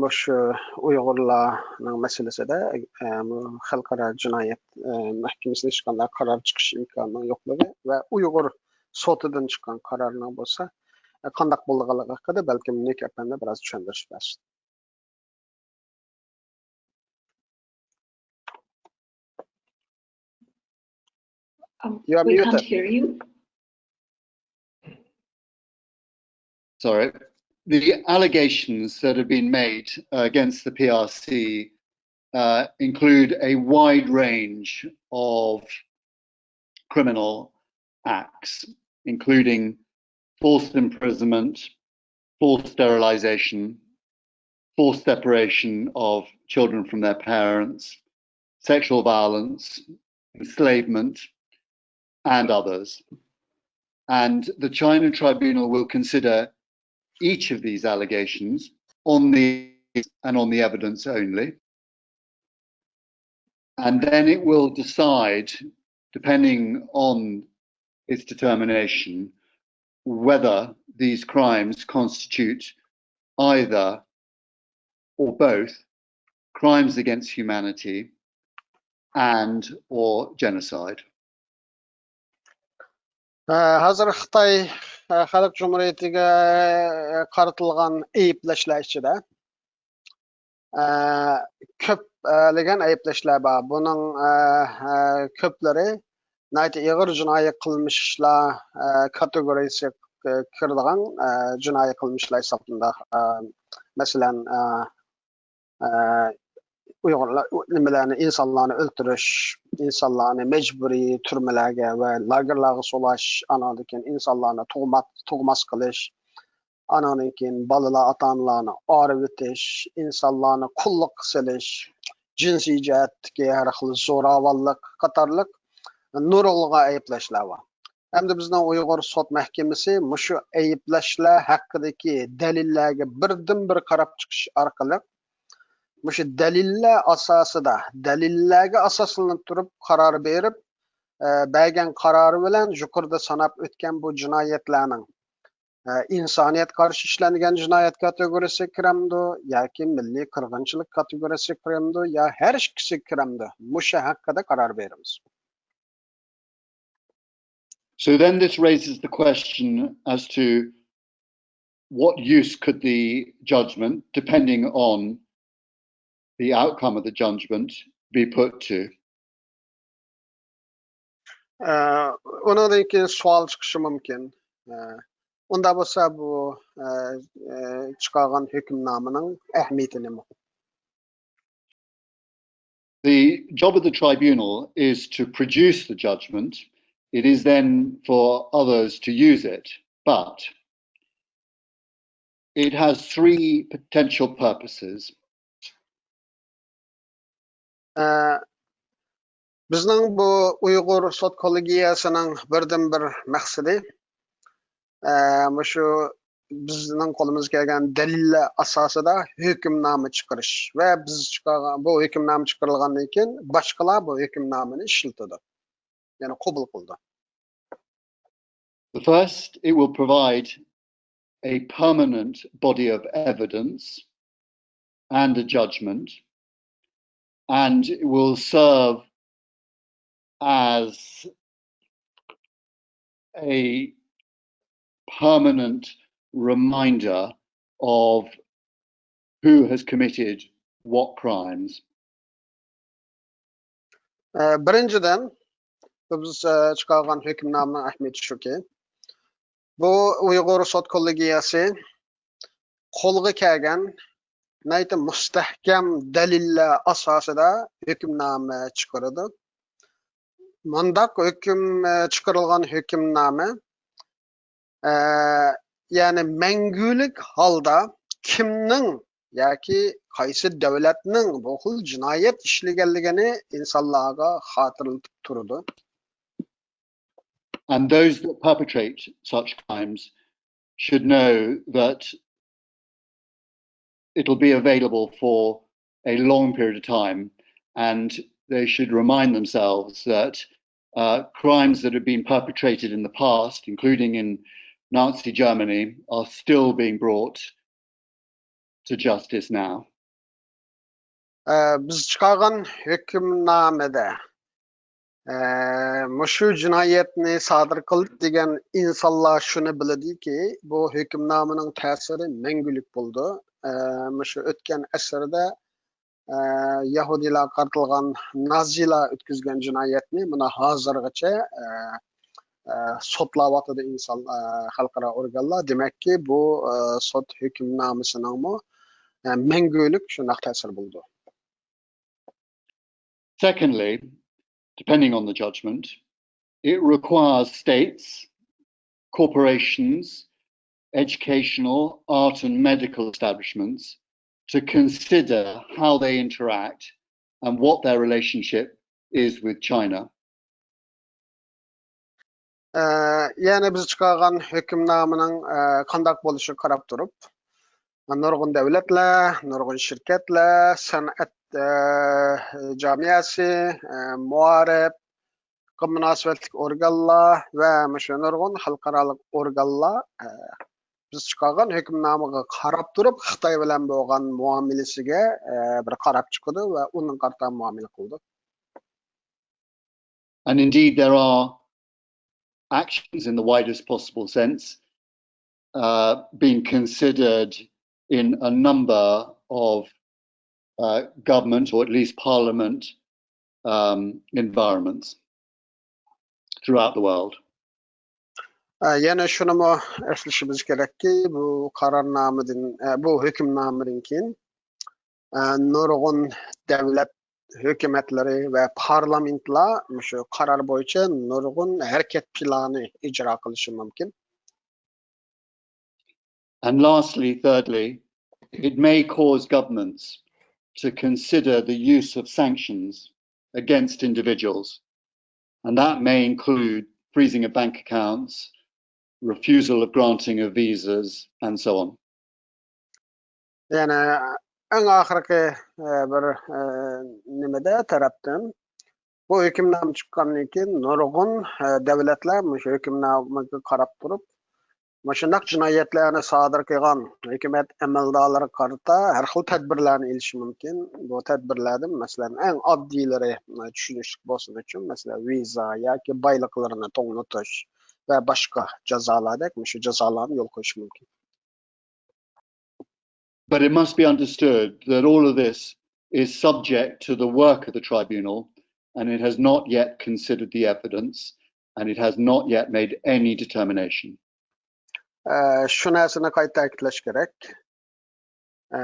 مۇشۇ ئۇيغۇرلارنىڭ مەسىلىسىدە خەلقئارا جىنايەت مەھكىمىسىدىن ھېچقانداق قارار چىقىش ئىمكانىنىڭ يوقلۇقى ۋە ئۇيغۇر سوتىدىن چىققان قارارنىڭ بولسا قانداق بولىدىغانلىقى ھەققىدە بەلكىم نىك ئەپەندى بىراز چۈشەندۈرۈش بەرسۇن. Um, we can't hear you. Sorry. The allegations that have been made against the P R C uh, include a wide range of criminal acts, including forced imprisonment, forced sterilization, forced separation of children from their parents, sexual violence, enslavement, and others. And the China tribunal will consider each of these allegations on the and on the evidence only. And then it will decide, depending on its determination, whether these crimes constitute either or both crimes against humanity and or genocide. ھازىر خىتاي خەلق جۇمھۇرىيىتىگە قارىتىلغان ئەيىبلەشلەر ئىچىدە كۆپلىگەن ئەيىبلەشلەر بار. بۇنىڭ كۆپلىرى ناھايىتى ئېغىر جىنايى قىلمىشلار كاتېگورىيىسىگە كىرىدىغان جىنايى قىلمىشلار ھېسابلىنىدۇ. مەسىلەن، ئۇيغۇرلار نېمىلەرنى، ئىنسانلارنى ئۆلتۈرۈش، ئىنسانلارنى مەجبۇرىي تۈرمىلەرگە ۋە لاگېرلارغا سولاش، ئانىڭدىن كېيىن ئىنسانلارنى تۇغما-، تۇغماس قىلىش، ئانىڭدىن كېيىن بالىلار ئاتا-ئانىلارنى ئايرىۋېتىش، ئىنسانلارنى قۇللۇققا سېلىش، جىنسىي جەھەتتىكى ھەر خىل زوراۋانلىق قاتارلىق نۇرغۇنلىغان ئەيىبلەشلەر بار. ئەمدى بىزنىڭ ئۇيغۇر سوت مەھكىمىسى مۇشۇ ئەيىبلەشلەر ھەققىدىكى دەلىللەرگە بىردىنبىر قاراپ چىقىش ئارقىلىق، مۇشۇ دەلىللەر ئاساسىدا، دەلىللەرگە ئاساسلىنىپ تۇرۇپ قارار بېرىپ، ئە، بەرگەن قارارى بىلەن يۇقىرىدا ساناپ ئۆتكەن بۇ جىنايەتلەرنىڭ، ئە، ئىنسانىيەتكە قارشى ئىشلەنگەن جىنايەت كاتېگورىيەسىگە كىرەمدۇ ياكى مىللىي قىرغىنچىلىق كاتېگورىيەسىگە كىرەمدۇ يا ھەر ئىككىسىگە كىرەمدۇ؟ مۇشۇ ھەققىدە قارار بېرىمىز. So then this raises the question as to what use could the judgment, depending on the outcome of the judgment, be put to? ئۇنىڭدىن كېيىن سوئال چىقىشى مۇمكىن. ئۇنداق بولسا بۇ چىقارغان ھۆكۈمنامىنىڭ ئەھمىيىتى نېمە؟ The job of the tribunal is to produce the judgment. It is then for others to use it. But it has three potential purposes. بىزنىڭ بۇ ئۇيغۇر سوت كوللېگىيەسىنىڭ بىردىنبىر مەقسىتى، مۇشۇ بىزنىڭ قولىمىزغا كەلگەن دەلىللەر ئاساسىدا ھۆكۈمنامە چىقىرىش ۋە بىز چىقارغان، بۇ ھۆكۈمنامە چىقىرىلغاندىن كېيىن باشقىلار بۇ ھۆكۈمنامىنى ئىشلىتىدۇ، يەنى قوبۇل قىلىدۇ. The first, it will provide a permanent body of evidence and a judgment, and it will serve as a permanent reminder of who has committed what crimes. بىرىنچىدىن، بىز چىقارغان ھۆكۈمنامىنىڭ ئەھمىيىتى شۇكى، بۇ ئۇيغۇر سوت كوللېگىيەسى قولغا كەلگەن ناھايىتى مۇستەھكەم دەلىللەر ئاساسىدا ھۆكۈمنامە چىقىرىدۇ. مۇنداق ھۆكۈم، چىقىرىلغان ھۆكۈمنامە، يەنى مەڭگۈلۈك ھالدا كىمنىڭ ياكى قايسى دۆلەتنىڭ بۇ خىل جىنايەت ئىشلىگەنلىكىنى ئىنسانلارغا خاتىرىلىتىپ تۇرىدۇ. And those that perpetrate such crimes should know that it'll be available for a long period of time, and they should remind themselves that uh, crimes that have been perpetrated in the past, including in Nazi Germany, are still being brought to justice now. بىز چىقارغان ھۆكۈمنامىدە مۇشۇ جىنايەتنى سادىر قىلدى دېگەن ئىنسانلار شۇنى بىلىدۇكى، بۇ ھۆكۈمنامىنىڭ تەسىرى مەڭگۈلۈك بولىدۇ. مۇشۇ ئۆتكەن ئەسىردە يەھۇدىيلارغا قارىتىلغان نازىلار ئۆتكۈزگەن جىنايەتنى مانا ھازىرغىچە سوتلاۋاتىدۇ ئىنسان، خەلقئارا ئورگانلار. دېمەككى، بۇ سوت ھۆكۈمنامىسىنىڭمۇ مەڭگۈلۈك شۇنداق تەسىرى بولىدۇ. Secondly, depending on the judgment, it requires states, corporations, educational, art and medical establishments to consider how they interact and what their relationship is with China. يەنى بىز چىقارغان ھۆكۈمنامىنىڭ قانداق بولۇشىغا قاراپ تۇرۇپ، نۇرغۇن دۆلەتلەر، نۇرغۇن شىركەتلەر، سەنئەت جامىئەسى، مائارىپ، مۇناسىۋەتلىك ئورگانلار ۋە مۇشۇ نۇرغۇن خەلقئارالىق ئورگانلار بىز چىقارغان ھۆكۈمنامىغا قاراپ تۇرۇپ، خىتاي بىلەن بولغان مۇئامىلىسىگە بىر قاراپ چىقىدۇ ۋە ئۇنىڭغا قارىتا مۇئامىلە قىلىدۇ. And indeed, there are actions in the widest possible sense uh, being considered in a number of uh, government or at least parliament um, environments throughout the world. يەنە شۇنىمۇ ئەسلىشىمىز كېرەككى، بۇ قارارنامىدىن، بۇ ھۆكۈمنامىدىن كېيىن ئە، نۇرغۇن دۆلەت ھۆكۈمەتلىرى ۋە پارلامېنتلار مۇشۇ قارار بويىچە نۇرغۇن ھەرىكەت پىلانى ئىجرا قىلىشى مۇمكىن. And lastly, thirdly, it may cause governments to consider the use of sanctions against individuals, and that may include freezing of bank accounts, refusal of granting of visas, and so on. يەنى ئەڭ ئاخىرقى ئە، بىر ئە، نېمىدە تەرەپتىن بۇ ھۆكۈمنامە چىققاندىن كېيىن نۇرغۇن ئە، دۆلەتلەر مۇشۇ ھۆكۈمنامىگە قاراپ تۇرۇپ مۇشۇنداق جىنايەتلەرنى سادىر قىلغان ھۆكۈمەت ئەمەلدارلىرىغا قارىتا ھەر خىل تەدبىرلەرنى ئېلىشى مۇمكىن. بۇ تەدبىرلەردىن مەسىلەن ئەڭ ئاددىيلىرى ئە، چۈشىنىشلىك بولسۇن ئۈچۈن مەسىلەن ۋىزا ياكى بايلىقلىرىنى توڭلىتىش ۋە باشقا جازالاردەك مۇشۇ جازالارنى يولغا قويۇشى مۇمكىن. But it must be understood that all of this is subject to the work of the tribunal, and it has not yet considered the evidence, and it has not yet made any determination. ئە، شۇ نەرسىنى قايتا تەكىتلەش كېرەك. ئە،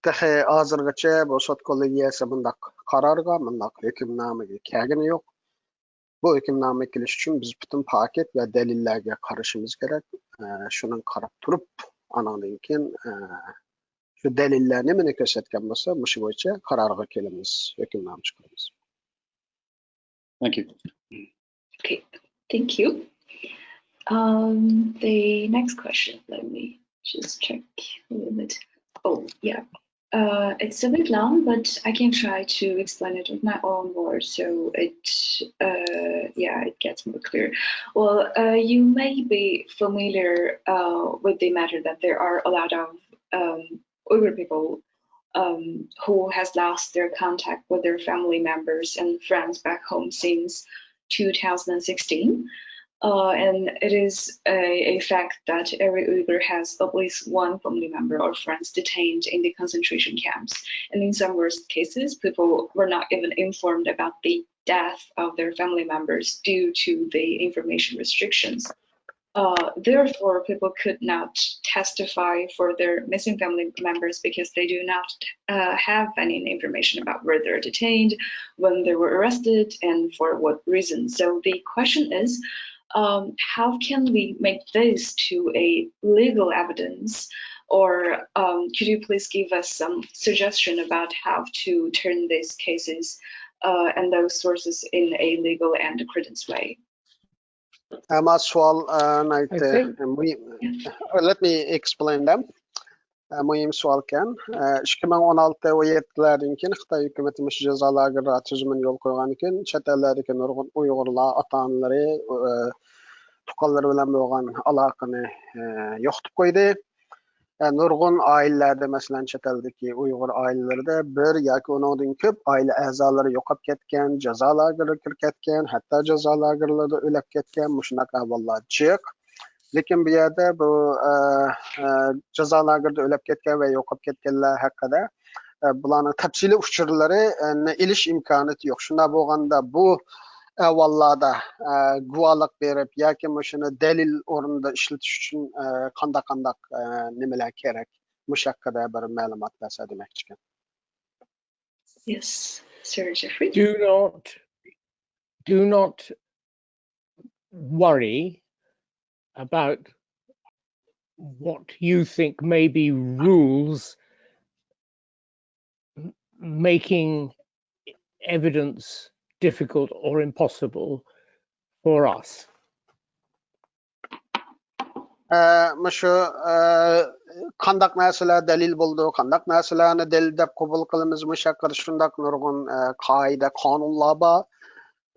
تېخى ھازىرغىچە بۇ سوت كوللېگىيەسى مۇنداق قارارغا، مۇنداق ھۆكۈمنامىگە كەلگىنى يوق. بۇ ھۆكۈمنامە كېلىش ئۈچۈن بىز پۈتۈن پاكىت ۋە دەلىللەرگە قارىشىمىز كېرەك. ئە، شۇنىڭغا قاراپ تۇرۇپ، ئانىڭدىن كېيىن ئە، شۇ دەلىللەر نېمىنى كۆرسەتكەن بولسا، مۇشۇ بويىچە قارارغا كېلىمىز، ھۆكۈمنامە چىقىرىمىز. Thank you. Okay, thank you. Um, the next question, let me just check a little bit. Oh, yeah. Uh, it's a bit long, but I can try to explain it with my own words so it, uh, yeah, it gets more clear. Well, uh, you may be familiar uh, with the matter that there are a lot of um, Uyghur people um, who has lost their contact with their family members and friends back home since two thousand sixteen. Uh, and it is a, a fact that every Uyghur has at least one family member or friends detained in the concentration camps. And in some worst cases, people were not even informed about the death of their family members due to the information restrictions. Uh, therefore, people could not testify for their missing family members because they do not uh, have any information about where they're detained, when they were arrested, and for what reason. So the question is, um, how can we make this to a legal evidence? Or um, could you please give us some suggestion about how to turn these cases uh, and those sources in a legal and credence way? ئەمما سوئال ئە، ناھايىتى I think- مۇھىم. Let me explain them. ئە، مۇھىم سوئالكەن. ئە، ئىككى مىڭ ئون ئالتە ئون يەتتىلەردىن كېيىن خىتاي ھۆكۈمىتى مۇشۇ جازا لاگېرلار تۈزۈمىنى يولغا قويغاندىن كېيىن چەت ئەللەردىكى نۇرغۇن ئۇيغۇرلار ئاتا ئانىلىرى ئە، تۇغقانلىرى بىلەن بولغان ئالاقىنى ئە، يوقىتىپ قويدى. ئە، نۇرغۇن ئائىلىلەردە مەسىلەن چەت ئەلدىكى ئۇيغۇر ئائىلىلىرىدە بىر ياكى ئۇنىڭدىن كۆپ ئائىلە ئەزالىرى يوقاپ كەتكەن، جازا لاگېرىغا كىرىپ كەتكەن، ھەتتا جازا لاگېرلىرىدا ئۆلۈپ كەتكەن مۇشۇنداق ئەھۋاللار جىق. لېكىن بۇ يەردە بۇ ئە، ئە، جازا لاگېرىدا ئۆلۈپ كەتكەن ۋە يوقاپ كەتكەنلەر ھەققىدە ئە، بۇلارنىڭ تەپسىلىي ئۇچۇرلىرىنى ئېلىش ئىمكانىيىتى يوق. شۇنداق بولغاندا بۇ ئەھۋاللاردا ئە، گۇۋاھلىق بېرىپ ياكى مۇشۇنى دەلىل ئورنىدا ئىشلىتىش ئۈچۈن ئە، قانداق قانداق ئە، نېمىلەر كېرەك؟ مۇشۇ ھەققىدە بىر مەلۇمات بەرسە دېمەكچىكەن. Yes, Sir Jeffrey. Do not do not worry about what you think may be rules m- making evidence difficult or impossible for us. ئە، مۇشۇ ئە، قانداق نەرسىلەر دەلىل بولىدۇ، قانداق نەرسىلەرنى دەلىل دەپ قوبۇل قىلىمىز، مۇشۇ ھەققىدە شۇنداق نۇرغۇن ئە، قائىدە، قانۇنلار بار.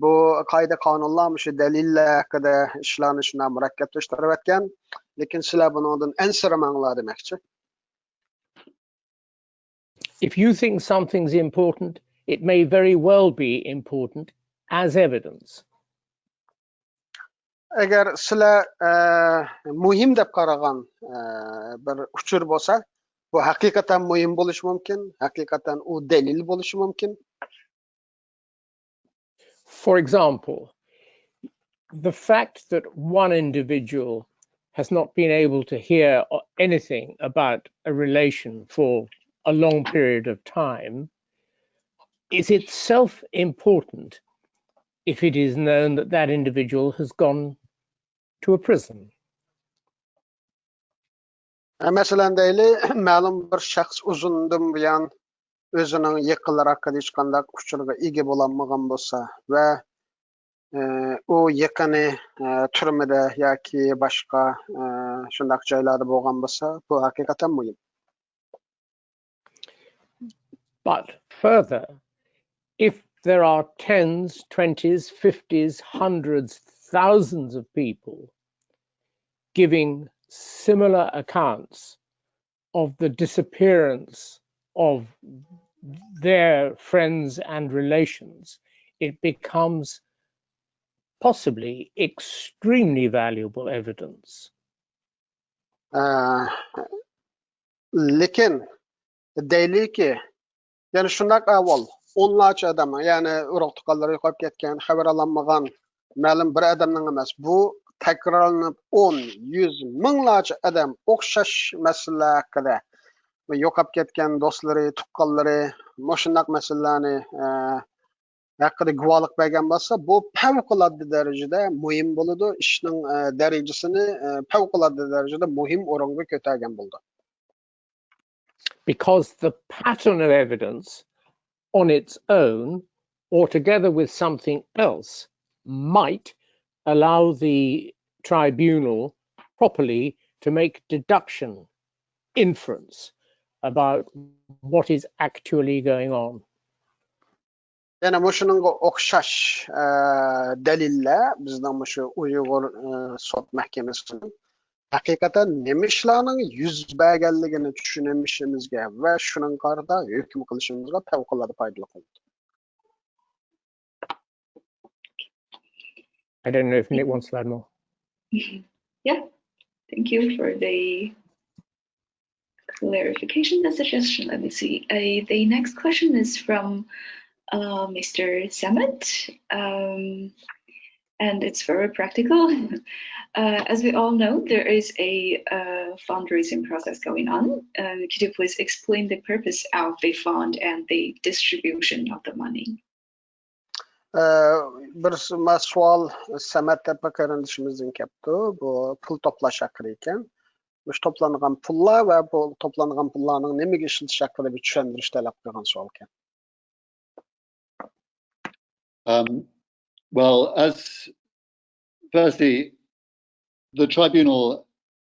بۇ قائىدە، قانۇنلار مۇشۇ دەلىللەر ھەققىدە ئىشلارنى شۇنداق مۇرەككەپلەشتۈرۈۋەتكەن. لېكىن سىلەر بۇنىڭدىن ئەنسىرىمەڭلار دېمەكچى. If you think something's important, it may very well be important as evidence. ئەگەر سىلەر ئە، مۇھىم دەپ قارىغان ئە، بىر ئۇچۇر بولسا، بۇ ھەقىقەتەن مۇھىم بولۇشى مۇمكىن، ھەقىقەتەن ئۇ دەلىل بولۇشى مۇمكىن. For example, the fact that one individual has not been able to hear o- anything about a relation for a long period of time is itself important if it is known that that individual has gone to a prison. مەسىلەن دەيلى، مەلۇم بىر شەخس ئۇزۇندىن بۇيان ئۆزىنىڭ يېقىنلىرى ھەققىدە ھېچقانداق ئۇچۇرغا ئىگە بولالمىغان بولسا ۋە ئۇ يېقىنى تۈرمىدە ياكى باشقا شۇنداق جايلاردا بولغان بولسا، بۇ ھەقىقەتەن مۇھىم. But further, if there are tens, twenties, fifties, hundreds, thousands of people giving similar accounts of the disappearance of their friends and relations, it becomes possibly extremely valuable evidence. ئە، لېكىن دەيلىكى، يەنى شۇنداق ئەھۋال، ئونلارچە ئادەم، يەنى ئۇرۇق تۇغقانلىرى يوقاپ كەتكەن، خەۋەر ئالالمىغان، مەلۇم بىر ئادەمنىڭ ئەمەس، بۇ تەكرارلىنىپ ئون، يۈز، مىڭلارچە ئادەم ئوخشاش مەسىلىلەر ھەققىدە، يوقاپ كەتكەن دوستلىرى، تۇغقانلىرى، مۇشۇنداق مەسىلىلەرنى، ئە، ھەققىدە گۇۋاھلىق بەرگەن بولسا، بۇ پەۋقۇلئاددە دەرىجىدە مۇھىم بولىدۇ، ئىشنىڭ، ئە، دەرىجىسىنى، ئە، پەۋقۇلئاددە دەرىجىدە مۇھىم ئورۇنغا كۆتەرگەن بولىدۇ. Because the pattern of evidence on its own or together with something else might allow the tribunal properly to make deduction, inference about what is actually going on. يەنە مۇشۇنىڭغا ئوخشاش، ئە، دەلىللەر بىزنىڭ مۇشۇ ئۇيغۇر، ئە، سوت مەھكىمىسىنىڭ ھەقىقەتەن نېمە ئىشلارنىڭ يۈز بەرگەنلىكىنى چۈشىنىشىمىزگە ۋە شۇنىڭغا قارىتا ھۆكۈم قىلىشىمىزغا پەۋقۇلئاددە پايدىلىق بولىدۇ. I don't know if Nick wants to add more. Yeah, thank you for the clarification and suggestion. Let me see. Uh, the next question is from uh, Mister Samet, um, and it's very practical. Uh, as we all know, there is a uh, fundraising process going on. Uh, could you please explain the purpose of the fund and the distribution of the money? بىر سوئال سەمەت دەپ بىر قېرىندىشىمىزدىن كەپتۇ. بۇ پۇل توپلاش ھەققىدە ئىكەن. مۇشۇ توپلانغان پۇللار ۋە بۇ توپلانغان پۇللارنىڭ نېمىگە ئىشلىتىش ھەققىدە بىر چۈشەندۈرۈش تەلەپ قىلغان سوئال ئىكەن. Um, well, as firstly, the tribunal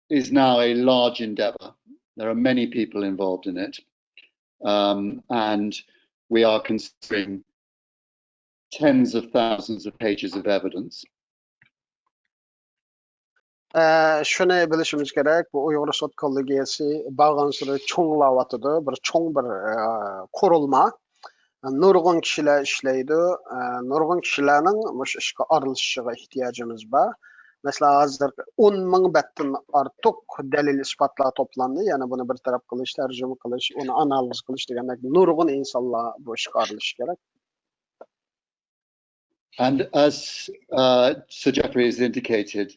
is now a large endeavor. There are many people involved in it. Um, and we are considering tens of thousands of pages of evidence. ئە، شۇنى بىلىشىمىز كېرەك، بۇ ئۇيغۇر سوت كوللېگىيەسى بارغانسېرى چوڭلاۋاتىدۇ، بىر چوڭ بىر، ئە، قۇرۇلما. نۇرغۇن كىشىلەر ئىشلەيدۇ، ئە، نۇرغۇن كىشىلەرنىڭ مۇشۇ ئىشقا ئارىلىشىشىغا ئېھتىياجىمىز بار. مەسىلەن، ھازىر ئون مىڭ بەتتىن ئارتۇق دەلىل ئىسپاتلار توپلاندى، يەنى بۇنى بىر تەرەپ قىلىش، تەرجىمە قىلىش، ئۇنى ئانالىز قىلىش دېگەندەك نۇرغۇن ئىنسانلار بۇ ئىشقا ئارىلىشىشى كېرەك. And as uh, Sir Jeffrey has indicated,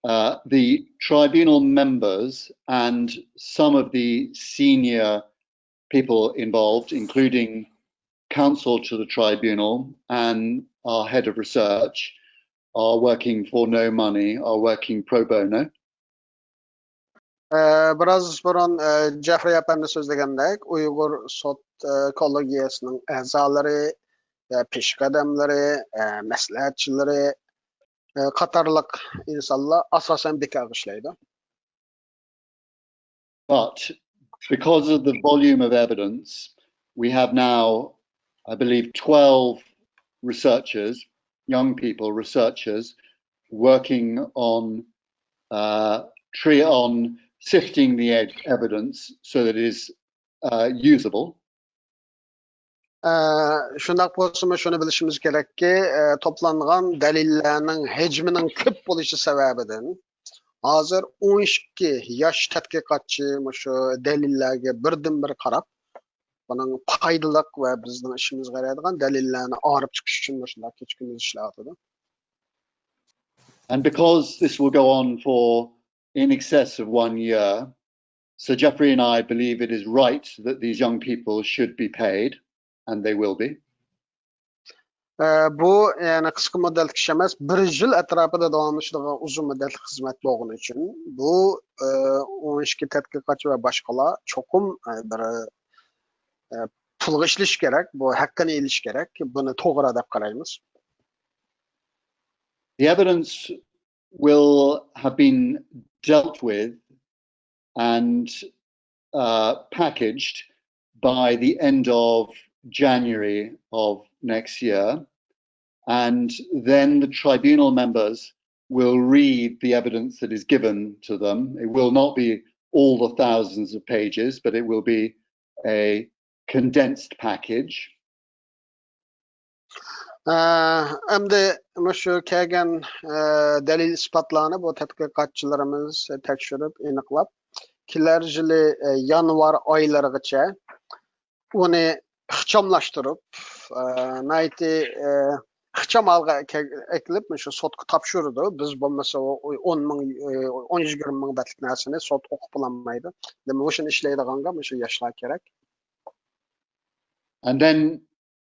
uh, the tribunal members and some of the senior people involved, including counsel to the tribunal and our head of research, are working for no money, are working pro bono. بىراز بۇرۇن جېفرى ئەپەندى سۆزلىگەندەك، ئۇيغۇر سوت كوللېگىيەسىنىڭ ئەزالىرى، پېشقەدەملىرى، مەسلىھەتچىلىرى قاتارلىق ئىنسانلار ئاساسەن بىكارغا ئىشلەيدۇ. But because of the volume of evidence, we have now, I believe, twelve researchers, young people, researchers, working on uh, tri on sifting the evidence so that it is uh, usable. شۇنداق بولسىمۇ شۇنى بىلىشىمىز كېرەككى، توپلانغان دەلىللەرنىڭ ھەجمىنىڭ كۆپ بولۇشى سەۋەبىدىن ھازىر ئون ئىككى ياش تەتقىقاتچى مۇشۇ دەلىللەرگە بىردىنبىر قاراپ، بۇنىڭ پايدىلىق ۋە بىزنىڭ ئىشىمىزغا يارايدىغان دەلىللەرنى ئايرىپ چىقىش ئۈچۈن مۇشۇنداق كېچە كۈندۈز ئىشلەۋاتىدۇ. And because this will go on for in excess of one year, Sir Geoffrey and I believe it is right that these young people should be paid, and they will be. ئە، بۇ يەنى قىسقا مۇددەتلىك ئىش ئەمەس، بىر يىل ئەتراپىدا داۋاملىشىدىغان ئۇزۇن مۇددەتلىك خىزمەت بولغىنى ئۈچۈن بۇ ئە، ئون ئىككى تەتقىقاتچى ۋە باشقىلار چوقۇم ئە، بىر ئە، پۇلغا ئىشلىشى كېرەك، بۇ ھەققىنى ئېلىشى كېرەك، بۇنى توغرا دەپ قارايمىز. The evidence will have been dealt with and uh, packaged by the end of January of next year. And then the tribunal members will read the evidence that is given to them. It will not be all the thousands of pages, but it will be a condensed package. ئەمدى مۇشۇ كەلگەن دەلىل ئىسپاتلارنى بۇ تەتقىقاتچىلىرىمىز تەكشۈرۈپ ئېنىقلاپ، كېلەر يىلى يانۋار ئايلىرىغىچە ئۇنى ئىخچاملاشتۇرۇپ، ناھايىتى ئىخچام ھالغا ئەكىلىپ مۇشۇ سوتقا تاپشۇرىدۇ. بىز بولمىسا ئون مىڭ، ئون يىگىرمە مىڭ بەتلىك نەرسىنى سوت ئوقۇپ بولالمايدۇ. دېمەك مۇشۇنى ئىشلەيدىغانغا مۇشۇ ياشلار كېرەك. And then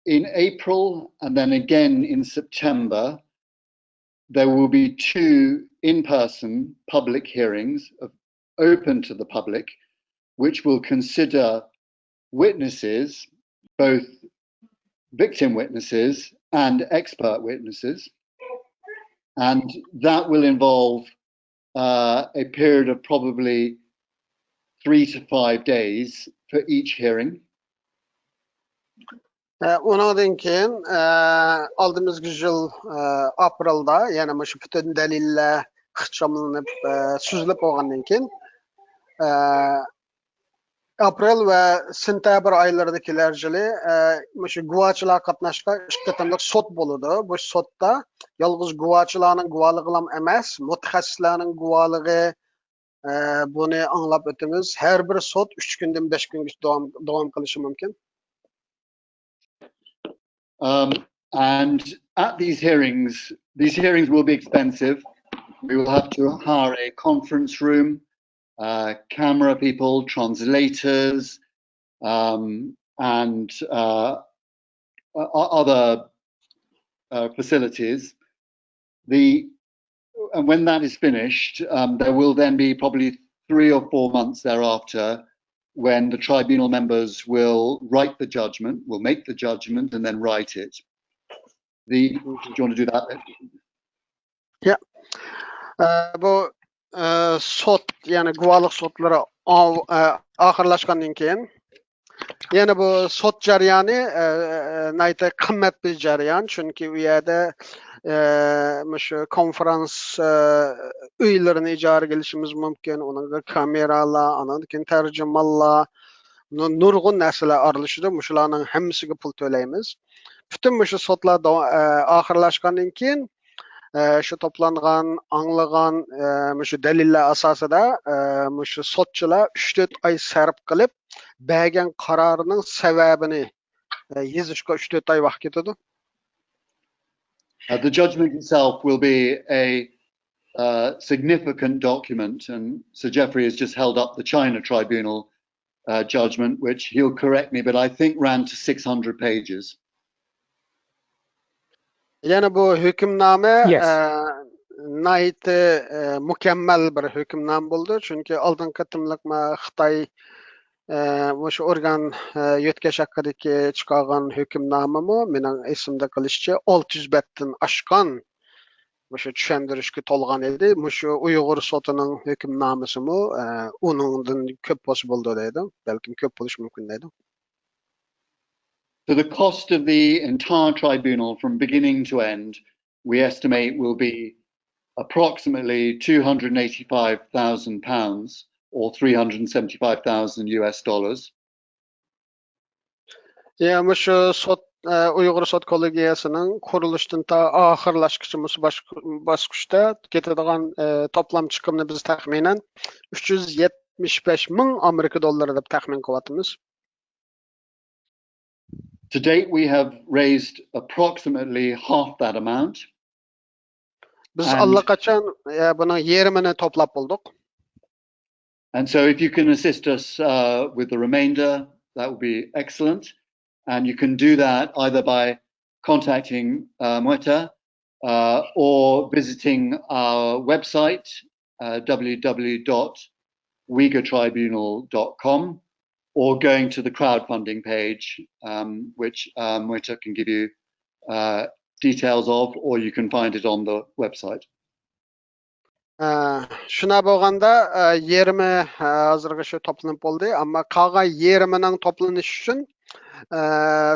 in April and then again in September, there will be two in person public hearings of, open to the public, which will consider witnesses, both victim witnesses and expert witnesses. And that will involve uh, a period of probably three to five days for each hearing. ئۇنىڭدىن كېيىن ئالدىمىزدىكى يىل ئاپرېلدا يەنە مۇشۇ پۈتۈن دەلىللەر ئىخچاملىنىپ سۈزۈلۈپ بولغاندىن كېيىن ئاپرېل ۋە سېنتەبىر ئايلىرىدا كېلەر يىلى مۇشۇ گۇۋاچىلار قاتناشقان ئىككى قېتىملىق سوت بولىدۇ. بۇ سوتتا يالغۇز گۇۋاچىلارنىڭ گۇۋاھلىقىلا ئەمەس، مۇتەخەسسىسلەرنىڭ گۇۋاھلىقى، بۇنى ئاڭلاپ ئۆتىمىز. ھەر بىر سوت ئۈچ كۈندىن بەش كۈنگىچە داۋام، داۋام قىلىشى مۇمكىن. Um, and at these hearings, these hearings will be expensive. We will have to hire a conference room, uh, camera people, translators, um, and uh, other uh, facilities. The and when that is finished, um, there will then be probably three or four months thereafter when the tribunal members will write the judgment, will make the judgment and then write it. The, do you want to do that? Yeah. Uh, بۇ سوت، يەنى گۇۋاھلىق سوتلىرى ئاخىرلاشقاندىن كېيىن يەنە بۇ سوت جەريانى ناھايىتى قىممەت بىر جەريان، چۈنكى ئۇ يەردە مۇشۇ كونفرانس ئۆيلىرىنى ئىجارىگە ئېلىشىمىز مۇمكىن، ئۇنىڭغا كامېرالار، ئاندىن كېيىن تەرجىمانلار، نۇرغۇن نەرسىلەر ئارىلىشىدۇ. مۇشۇلارنىڭ ھەممىسىگە پۇل تۆلەيمىز. پۈتۈن مۇشۇ سوتلار ئاخىرلاشقاندىن كېيىن شۇ توپلانغان، ئاڭلىغان مۇشۇ دەلىللەر ئاساسىدا مۇشۇ سوتچىلار ئۈچ تۆت ئاي سەرپ قىلىپ بەرگەن قارارىنىڭ سەۋەبىنى يېزىشقا ئۈچ تۆت ئاي ۋاقىت كېتىدۇ. Uh, the judgment itself will be a uh, significant document, and Sir Geoffrey has just held up the China Tribunal uh, judgment, which he'll correct me, but I think ran to six hundred pages. يەنە بۇ ھۆكۈمنامە ناھايىتى مۇكەممەل بىر ھۆكۈمنامە بولدى، چۈنكى ئالدىنقى قېتىملىق خىتاي مۇشۇ ئورگان يۆتكەش ھەققىدىكى چىقارغان ھۆكۈمنامىمۇ مېنىڭ ئېسىمدە قېلىشىچە ئالتە يۈز بەتتىن ئاشقان مۇشۇ چۈشەندۈرۈشكە تولغان ئىدى. مۇشۇ ئۇيغۇر سوتىنىڭ ھۆكۈمنامىسىمۇ ئۇنىڭدىن كۆپ بولسا بولىدۇ دەيدۇ. بەلكىم كۆپ بولۇشى مۇمكىن دەيدۇ. So the cost of the entire tribunal from beginning to end, we estimate, will be approximately two hundred and eighty-five thousand pounds or three hundred and seventy-five thousand U S dollars. يا، مۇشۇ سوت، ئۇيغۇر سوت كوللېگىيەسىنىڭ قۇرۇلۇشتىن تا ئاخىرلاشقۇچە مۇشۇ باسقۇچتا كېتىدىغان توپلام چىقىمنى بىز تەخمىنەن ئۈچ يۈز يەتمىش بەش مىڭ ئامېرىكا دوللىرى دەپ تەخمىن قىلىۋاتىمىز. To date, we have raised approximately half that amount. بىز ئاللىقاچان بۇنىڭ يېرىمىنى توپلاپ بولدۇق. And so if you can assist us uh, with the remainder, that would be excellent. And you can do that either by contacting uh, Mweta uh, or visiting our website, uh, w w w dot uyghur tribunal dot com, or going to the crowdfunding page, um, which uh, Mweta can give you uh, details of, or you can find it on the website. ئە، شۇنداق بولغاندا، ئە، يېرىمى، ئە، ھازىرغىچە توپلىنىپ بولدى، ئەمما قالغان يېرىمىنىڭ توپلىنىشى ئۈچۈن، ئە،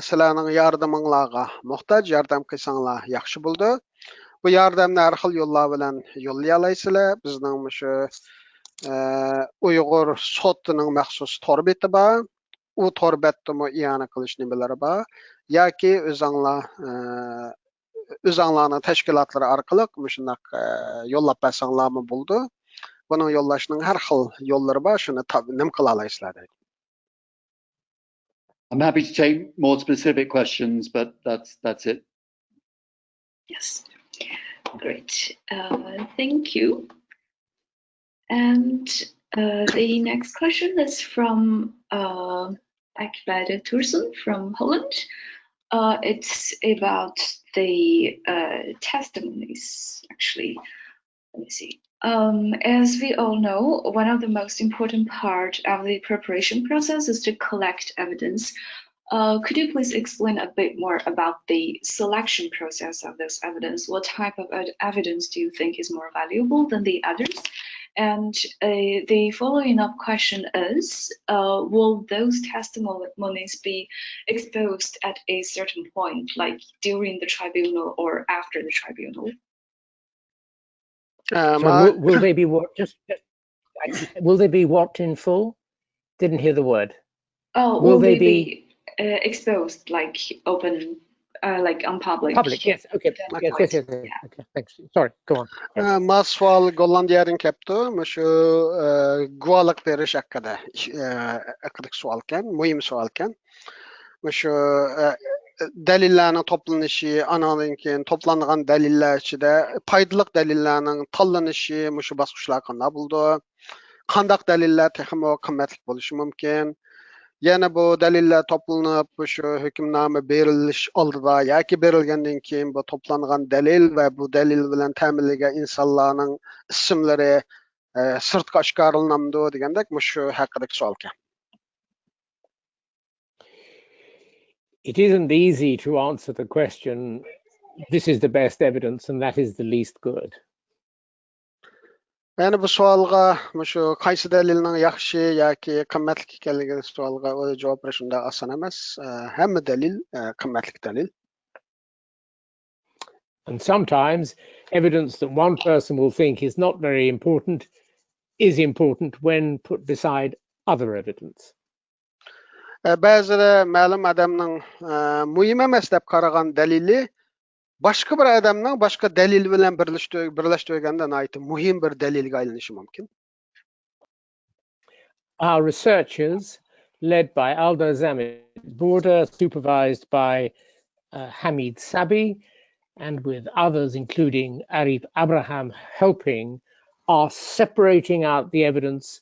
سىلەرنىڭ ياردىمىڭلارغا موھتاج، ياردەم قىلساڭلار ياخشى بولىدۇ. بۇ ياردەمنى ھەر خىل يوللار بىلەن يوللىيالايسىلەر. بىزنىڭ مۇشۇ، ئە، ئۇيغۇر سوتىنىڭ مەخسۇس تور بېتى بار. ئۇ تور بەتتىمۇ ئىئانە قىلىش نېمىلىرى بار. ياكى ئۆزەڭلار، ئە، ئۆزەڭلارنىڭ تەشكىلاتلىرى ئارقىلىق مۇشۇنداق، ئە، يوللاپ بەرسەڭلارمۇ بولىدۇ. بۇنىڭ يوللاشنىڭ ھەر خىل يوللىرى بار، شۇنى تاپ-، نېمە قىلالايسىلەر دەيدۇ. I'm happy to take more specific questions, but that's that's it. Yes. Great. Uh, thank you. And uh, the next question is from uh, Akbade Tursun from Holland. Uh, it's about the uh, testimonies, actually. Let me see. Um, as we all know, one of the most important part of the preparation process is to collect evidence. Uh, could you please explain a bit more about the selection process of this evidence? What type of ev- evidence do you think is more valuable than the others? And uh, the following up question is, uh, will those testimonies be exposed at a certain point, like during the tribunal or after the tribunal? ئە، So will, will they be what? Just, just will they be what in full? Didn't hear the word. Oh, Will will they they be uh, exposed, like open, uh, like on public? Public, yes. Okay. Public, Yes, yes, yes, yes. yeah. Okay, thanks. Sorry, go on. ئە، ما سوئال گوللاندىيەدىن كەپتۇ. مۇشۇ، ئە، گۇۋاھلىق بېرىش ھەققىدە، ئىش-، ئە، ھەققىدىكى سوئالكەن، مۇھىم سوئالكەن. مۇشۇ، ئە، دەلىللەرنىڭ توپلىنىشى، ئاناندىن كېيىن توپلانغان دەلىللەر ئىچىدە پايدىلىق دەلىللەرنىڭ تاللىنىشى مۇشۇ باسقۇچلار قانداق بولىدۇ؟ قانداق دەلىللەر تېخىمۇ قىممەتلىك بولۇشى مۇمكىن؟ يەنە بۇ دەلىللەر توپلىنىپ، مۇشۇ ھۆكۈمنامە بېرىلىش ئالدىدا ياكى بېرىلگەندىن كېيىن بۇ توپلانغان دەلىل ۋە بۇ دەلىل بىلەن تەمىنلىگەن ئىنسانلارنىڭ ئىسىملىرى، ئە، سىرتقا ئاشكارىلىنامدۇ دېگەندەك مۇشۇ ھەققىدىكى سوئالكەن. It isn't easy to answer the question, this is the best evidence and that is the least good. يەنى بۇ سوئالغا مۇشۇ قايسى دەلىلنىڭ ياخشى ياكى قىممەتلىك ئىكەنلىكى سوئالغا جاۋاب بېرىش ئۇنداق ئاسان ئەمەس. ئە، ھەممە دەلىل، ئە، قىممەتلىك دەلىل. And sometimes evidence that one person will think is not very important is important when put beside other evidence. ئە، بەزىدە مەلۇم ئادەمنىڭ، ئە، مۇھىم ئەمەس دەپ قارىغان دەلىلى باشقا بىر ئادەمنىڭ باشقا دەلىل بىلەن بىرلەشتۈر-، بىرلەشتۈرگەندە ناھايىتى مۇھىم بىر دەلىلگە ئايلىنىشى مۇمكىن. Our researchers, led by Aldo Zamit Borda, supervised by uh, Hamid Sabi, and with others, including Arif Abraham, helping, are separating out the evidence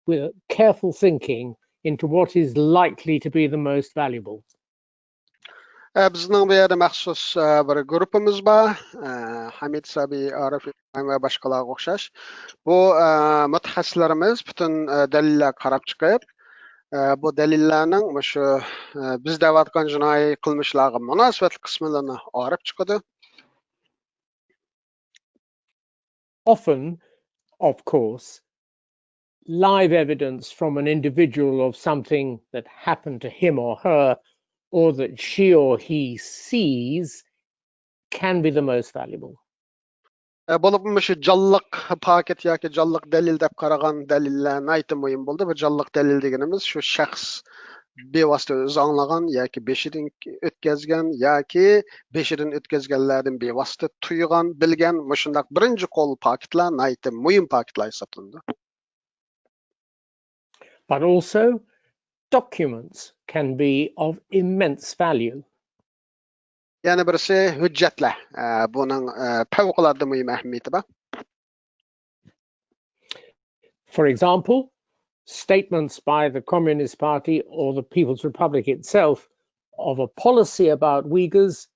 with careful thinking into what is likely to be the most valuable. ئە، بىزنىڭ بۇ يەردە مەخسۇس، ئە، بىر گۇرۇپپىمىز بار. ئە، ھەمىد سابىي، ئارىف ئىبراھىم ۋە باشقىلارغا ئوخشاش. بۇ، ئە، مۇتەخەسسىسلىرىمىز پۈتۈن، ئە، دەلىللەرگە قاراپ چىقىپ، ئە، بۇ دەلىللەرنىڭ مۇشۇ، ئە، بىز دەۋاتقان جىنايى قىلمىشلارغا مۇناسىۋەتلىك قىسمىلىرىنى ئايرىپ چىقىدۇ. Often, of course, live evidence from an individual of something that happened to him or her, or that she or he sees, can be the most valuable. ئە، بولۇپمۇ مۇشۇ جانلىق پاكىت ياكى جانلىق دەلىل دەپ قارىغان دەلىللەر ناھايىتى مۇھىم بولدى. بۇ جانلىق دەلىل دېگىنىمىز شۇ شەخس بىۋاسىتە ئۆزى ئاڭلىغان ياكى بېشىدىن ئۆتكەزگەن ياكى بېشىدىن ئۆتكەزگەنلەردىن بىۋاسىتە تۇيغان، بىلگەن مۇشۇنداق بىرىنچى قول پاكىتلار ناھايىتى مۇھىم پاكىتلار ھېسابلىنىدۇ. But also, documents can be of immense value. يەنە بىرسى ھۆججەتلەر. ئە، بۇنىڭ، ئە، پەۋقۇلئاددە مۇھىم ئەھمىيىتى بار. For example, statements by the Communist Party or the People's Republic itself of a policy about Uyghurs,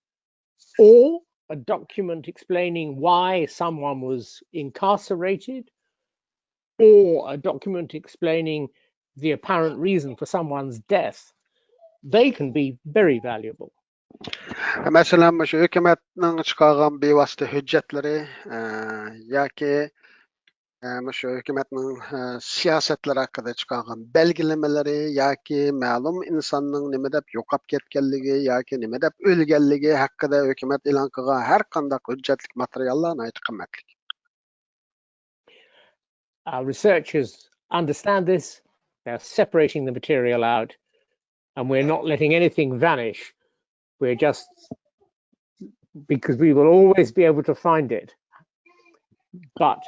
or a document explaining why someone was incarcerated, or a document explaining the apparent reason for someone's death, they can be very valuable. مەسىلەن، مۇشۇ ھۆكۈمەتنىڭ چىقارغان بىۋاسىتە ھۆججەتلىرى، ئە، ياكى، ئە، مۇشۇ ھۆكۈمەتنىڭ، ئە، سىياسەتلىرى ھەققىدە چىقارغان بەلگىلىمىلىرى ياكى مەلۇم ئىنساننىڭ نېمە دەپ يوقاپ كەتكەنلىكى ياكى نېمە دەپ ئۆلگەنلىكى ھەققىدە ھۆكۈمەت ئېلان قىلغان ھەر قانداق ھۆججەتلىك ماتېرىياللار ناھايىتى قىممەتلىك. Our researchers understand this. They're separating the material out, and we're not letting anything vanish. We're just, because we will always be able to find it, but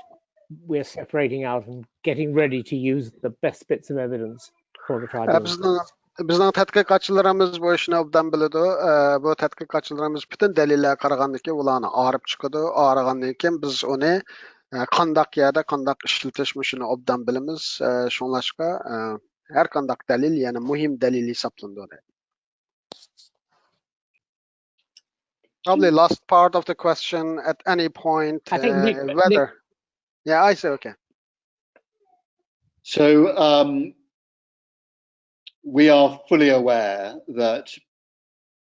we're separating out and getting ready to use the best bits of evidence for the tribunal. بىزنىڭ بىزنىڭ تەتقىقاتچىلىرىمىز بۇ ئىشنى ئوبدان بىلىدۇ. ئە، بۇ تەتقىقاتچىلىرىمىز پۈتۈن دەلىللەرگە قارىغاندىن كېيىن ئۇلارنى ئايرىپ چىقىدۇ. ئايرىغاندىن كېيىن بىز ئۇنى، ئە، قانداق يەردە قانداق ئىشلىتىش، مۇشۇنى ئوبدان بىلىمىز. ئە، شۇڭلاشقا، ئە، ھەر قانداق دەلىل يەنە مۇھىم دەلىل ھېسابلىنىدۇ. Probably last part of the question at any point, I think Nick- uh, Nick- whether. Yeah, I see. Okay. So um, we are fully aware that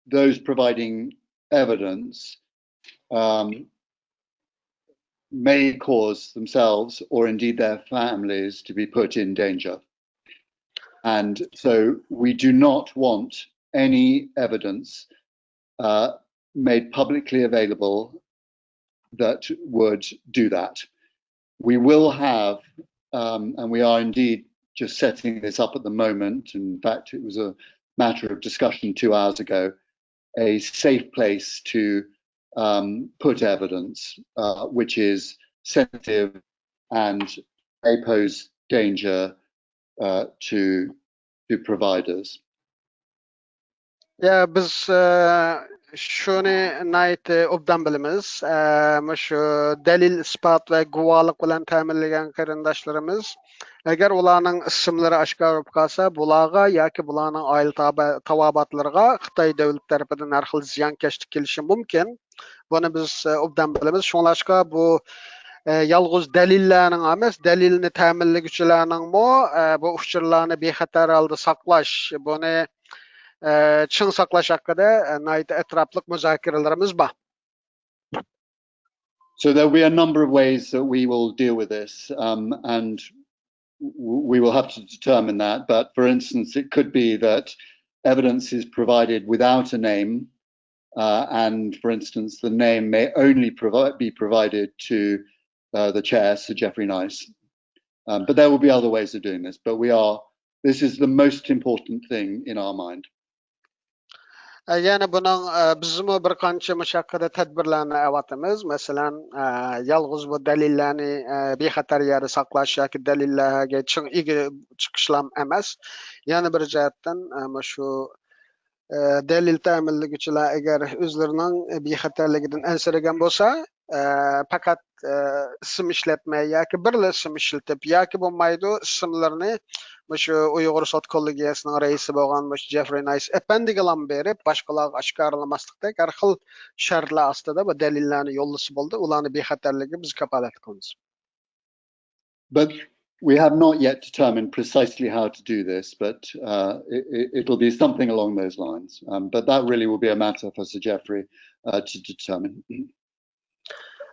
those providing evidence um, may cause themselves or indeed their families to be put in danger. And so we do not want any evidence uh, made publicly available that would do that. We will have, um, and we are indeed just setting this up at the moment. In fact, it was a matter of discussion two hours ago, a safe place to um, put evidence uh, which is sensitive and may pose danger uh, to, to providers. يا، بىز، ئە، شۇنى ناھايىتى ئوبدان بىلىمىز. ئە، مۇشۇ دەلىل، ئىسپات ۋە گۇۋاھلىق بىلەن تەمىنلىگەن قېرىنداشلىرىمىز، ئەگەر ئۇلارنىڭ ئىسىملىرى ئاشكارا بولۇپ قالسا، بۇلارغا ياكى بۇلارنىڭ ئائىلە تابا-، تاۋابىئاتلىرىغا خىتاي دۆلىتى تەرىپىدىن ھەر خىل زىيانكەشلىك كېلىشى مۇمكىن. بۇنى بىز، ئە، ئوبدان بىلىمىز. شۇڭلاشقا بۇ، ئە، يالغۇز دەلىللەرنىڭ ئەمەس، دەلىلنى تەمىنلىگۈچىلەرنىڭمۇ، ئە، بۇ ئۇچۇرلارنى بىخەتەر ھالدا ساقلاش، بۇنى، ئە، چىڭ ساقلاش ھەققىدە، ئە، ناھايىتى ئەتراپلىق مۇزاكىرىلىرىمىز بار. So there will be a number of ways that we will deal with this, um, and w- we will have to determine that. But for instance, it could be that evidence is provided without a name, uh, and for instance, the name may only provi- be provided to uh, the chair, Sir Geoffrey Nice. Um, but there will be other ways of doing this. But we are, this is the most important thing in our mind. ئە، يەنە بۇنىڭ، ئە، بىزمۇ بىر قانچە مۇشۇ ھەققىدە تەدبىرلەرنى ئەۋاتىمىز. مەسىلەن، ئە، يالغۇز بۇ دەلىللەرنى، ئە، بىخەتەر يەردە ساقلاش ياكى دەلىللەرگە چىڭ ئىگە چىقىشلام ئەمەس. يەنە بىر جەھەتتىن، ئە، مۇشۇ، ئە، دەلىل تەمىنلىگۈچىلەر ئەگەر ئۆزلىرىنىڭ بىخەتەرلىكىدىن ئەنسىرىگەن بولسا، ئە، پەقەت، ئە، ئىسىم ئىشلەتمەي ياكى بىرلا ئىسىم ئىشلىتىپ ياكى بولمايدۇ ئىسىملىرىنى مۇشۇ ئۇيغۇر سوت كوللېگىيەسىنىڭ رەئىسى بولغان مۇشۇ جېفرى نايس ئەپەندىگىلا بېرىپ باشقىلارغا ئاشكارىلىماسلىقتەك ھەر خىل شەرتلەر ئاستىدا بۇ دەلىللەرنى يوللىسا بولدى. ئۇلارنى بىخەتەرلىكىگە بىز كاپالەتلىك قىلىمىز. But we have not yet determined precisely how to do this, but uh, it, it, it'll be something along those lines. Um, but that really will be a matter for Sir Geoffrey uh, to determine.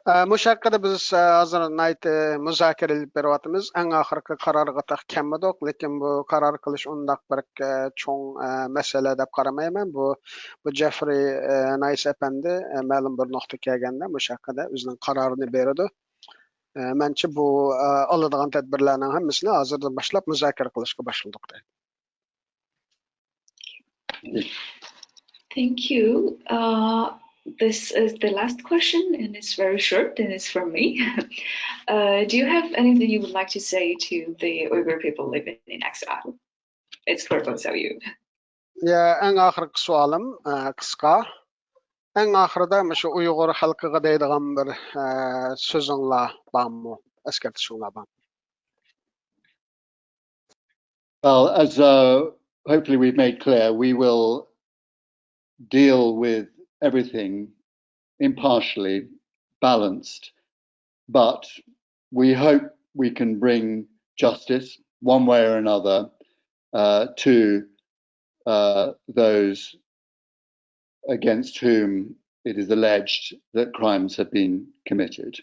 ئە، مۇشۇ ھەققىدە بىز، ئە، ھازىر ناھايىتى مۇزاكىرە ئېلىپ بېرىۋاتىمىز. ئەڭ ئاخىرقى قارارغا تېخى كەلمىدۇق، لېكىن بۇ قارار قىلىش ئۇنداق بىر، ئە، چوڭ، ئە، مەسىلە دەپ قارىمايمەن. بۇ، بۇ جېفرى، ئە، نايس ئەپەندى، ئە، مەلۇم بىر نۇقتىغا كەلگەندە مۇشۇ ھەققىدە ئۆزىنىڭ قارارىنى بېرىدۇ. ئە، مەنچە بۇ، ئە، ئالىدىغان تەدبىرلەرنىڭ ھەممىسىنى ھازىردىن باشلاپ مۇزاكىرە قىلىشقا باشلىدۇق دەيدۇ. Thank you. Uh, this is the last question, and it's very short, and it's from me. Uh, do you have anything you would like to say to the Uyghur people living in exile? It's for both of you. يا، ئەڭ ئاخىرقى سوئالىم، ئە، قىسقا. ئەڭ ئاخىرىدا مۇشۇ ئۇيغۇر خەلقىگە دەيدىغان بىر، ئە، سۆزۈڭلار بارمۇ؟ ئەسكەرتىشىڭلار بارمۇ؟ Well, as uh, hopefully we've made clear, we will deal with everything impartially, balanced, but we hope we can bring justice one way or another uh, to uh, those against whom it is alleged that crimes have been committed.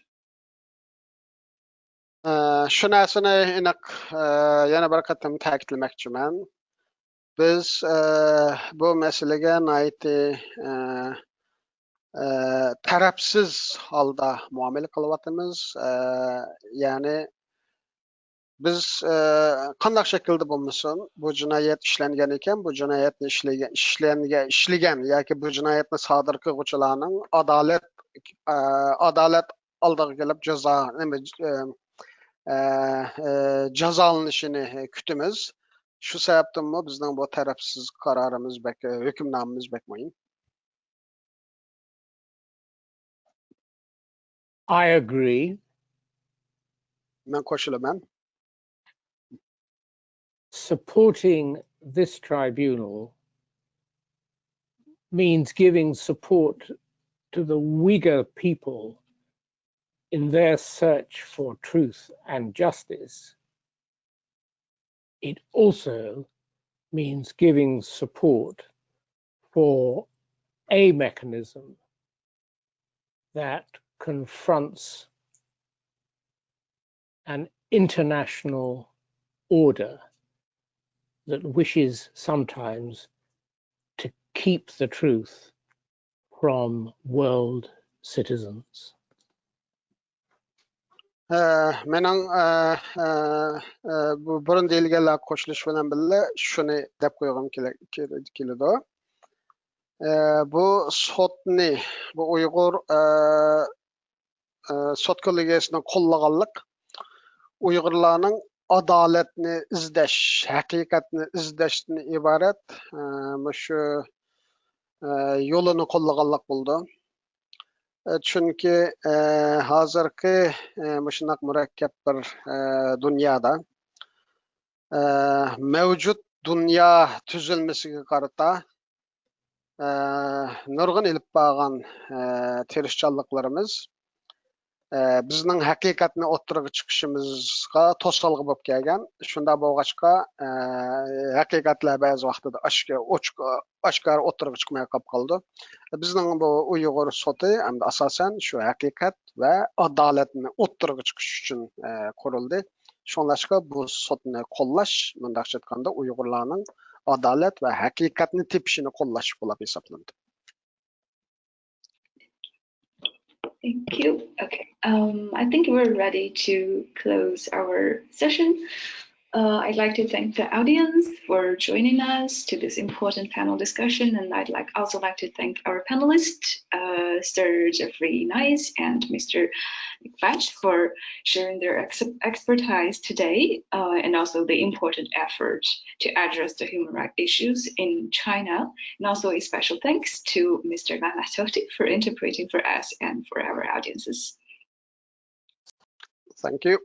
ئە، شۇ نەرسىنى ئېنىق، ئە، يەنە بىر قېتىم تەكىتلىمەكچىمەن. بىز، ئە، بۇ مەسىلىگە ناھايىتى، ئە، ئە، تەرەپسىز ھالدا مۇئامىلە قىلىۋاتىمىز. ئە، يەنى بىز، ئە، قانداق شەكىلدە بولمىسۇن، بۇ جىنايەت ئىشلەنگەن ئىكەن، بۇ جىنايەتنى ئىشلىگەن، ئىشلەنگەن، ئىشلىگەن ياكى بۇ جىنايەتنى سادىر قىلغۇچىلارنىڭ ئادالەت، ئە، ئادالەت ئالدىغا كېلىپ جازا، نېمە، ئە، ئە، ئە، جازالىنىشىنى كۈتىمىز. شۇ سەۋەبتىنمۇ بىزنىڭ بۇ تەرەپسىز قارارىمىز بەك، ھۆكۈمنامىمىز بەك مۇھىم. I agree. مەن قوشۇلىمەن. Supporting this tribunal means giving support to the Uyghur people in their search for truth and justice. It also means giving support for a mechanism that confronts an international order that wishes sometimes to keep the truth from world citizens. ئە، مېنىڭ، ئە، ئە، ئە، بۇ بۇرۇن دېيىلگەنلەرگە قوشۇلۇش بىلەن بىللە شۇنى دەپ قويغۇم كېلە-، كېلە-، كېلىدۇ. ئە، بۇ سوتنى، بۇ ئۇيغۇر، ئە، ئە، سوت كوللېگىيەسىنىڭ قوللىغانلىق ئۇيغۇرلارنىڭ ئادالەتنى ئىزدەش، ھەقىقەتنى ئىزدەشتىن ئىبارەت، ئە، مۇشۇ، ئە، يولىنى قوللىغانلىق بولىدۇ. ئە، چۈنكى، ئە، ھازىرقى، ئە، مۇشۇنداق مۇرەككەپ بىر، ئە، دۇنيادا، ئە، مەۋجۇت دۇنيا تۈزۈلمىسىگە قارىتا، ئە، نۇرغۇن ئېلىپ بارغان، ئە، تىرىشچانلىقلىرىمىز، ئە، بىزنىڭ ھەقىقەتنى ئوتتۇرىغا چىقىشىمىزغا توسالغۇ بولۇپ كەلگەن. شۇنداق بولغاچقا، ئە، ھەقىقەتلەر بەزى ۋاقتىدا ئاشكە-، ئوچۇق-، ئاشكارا ئوتتۇرىغا چىقماي قاپ قالىدۇ. بىزنىڭ بۇ ئۇيغۇر سوتى ھەمدە ئاساسەن شۇ ھەقىقەت ۋە ئادالەتنى ئوتتۇرىغا چىقىش ئۈچۈن، ئە، قۇرۇلدى. شۇڭلاشقا بۇ سوتنى قوللاش، مۇنداقچە ئېيتقاندا، ئۇيغۇرلارنىڭ ئادالەت ۋە ھەقىقەتنى تېپىشىنى قوللاش بولۇپ ھېسابلىنىدۇ. Thank you. Okay. Um, I think we're ready to close our session. Uh, I'd like to thank the audience for joining us to this important panel discussion, and I'd like also like to thank our panelists, uh, Sir Jeffrey Nice and Mister Nick Batch, for sharing their ex- expertise today, uh, and also the important effort to address the human rights issues in China. And also a special thanks to Mister Lana Tohti for interpreting for us and for our audiences. Thank you.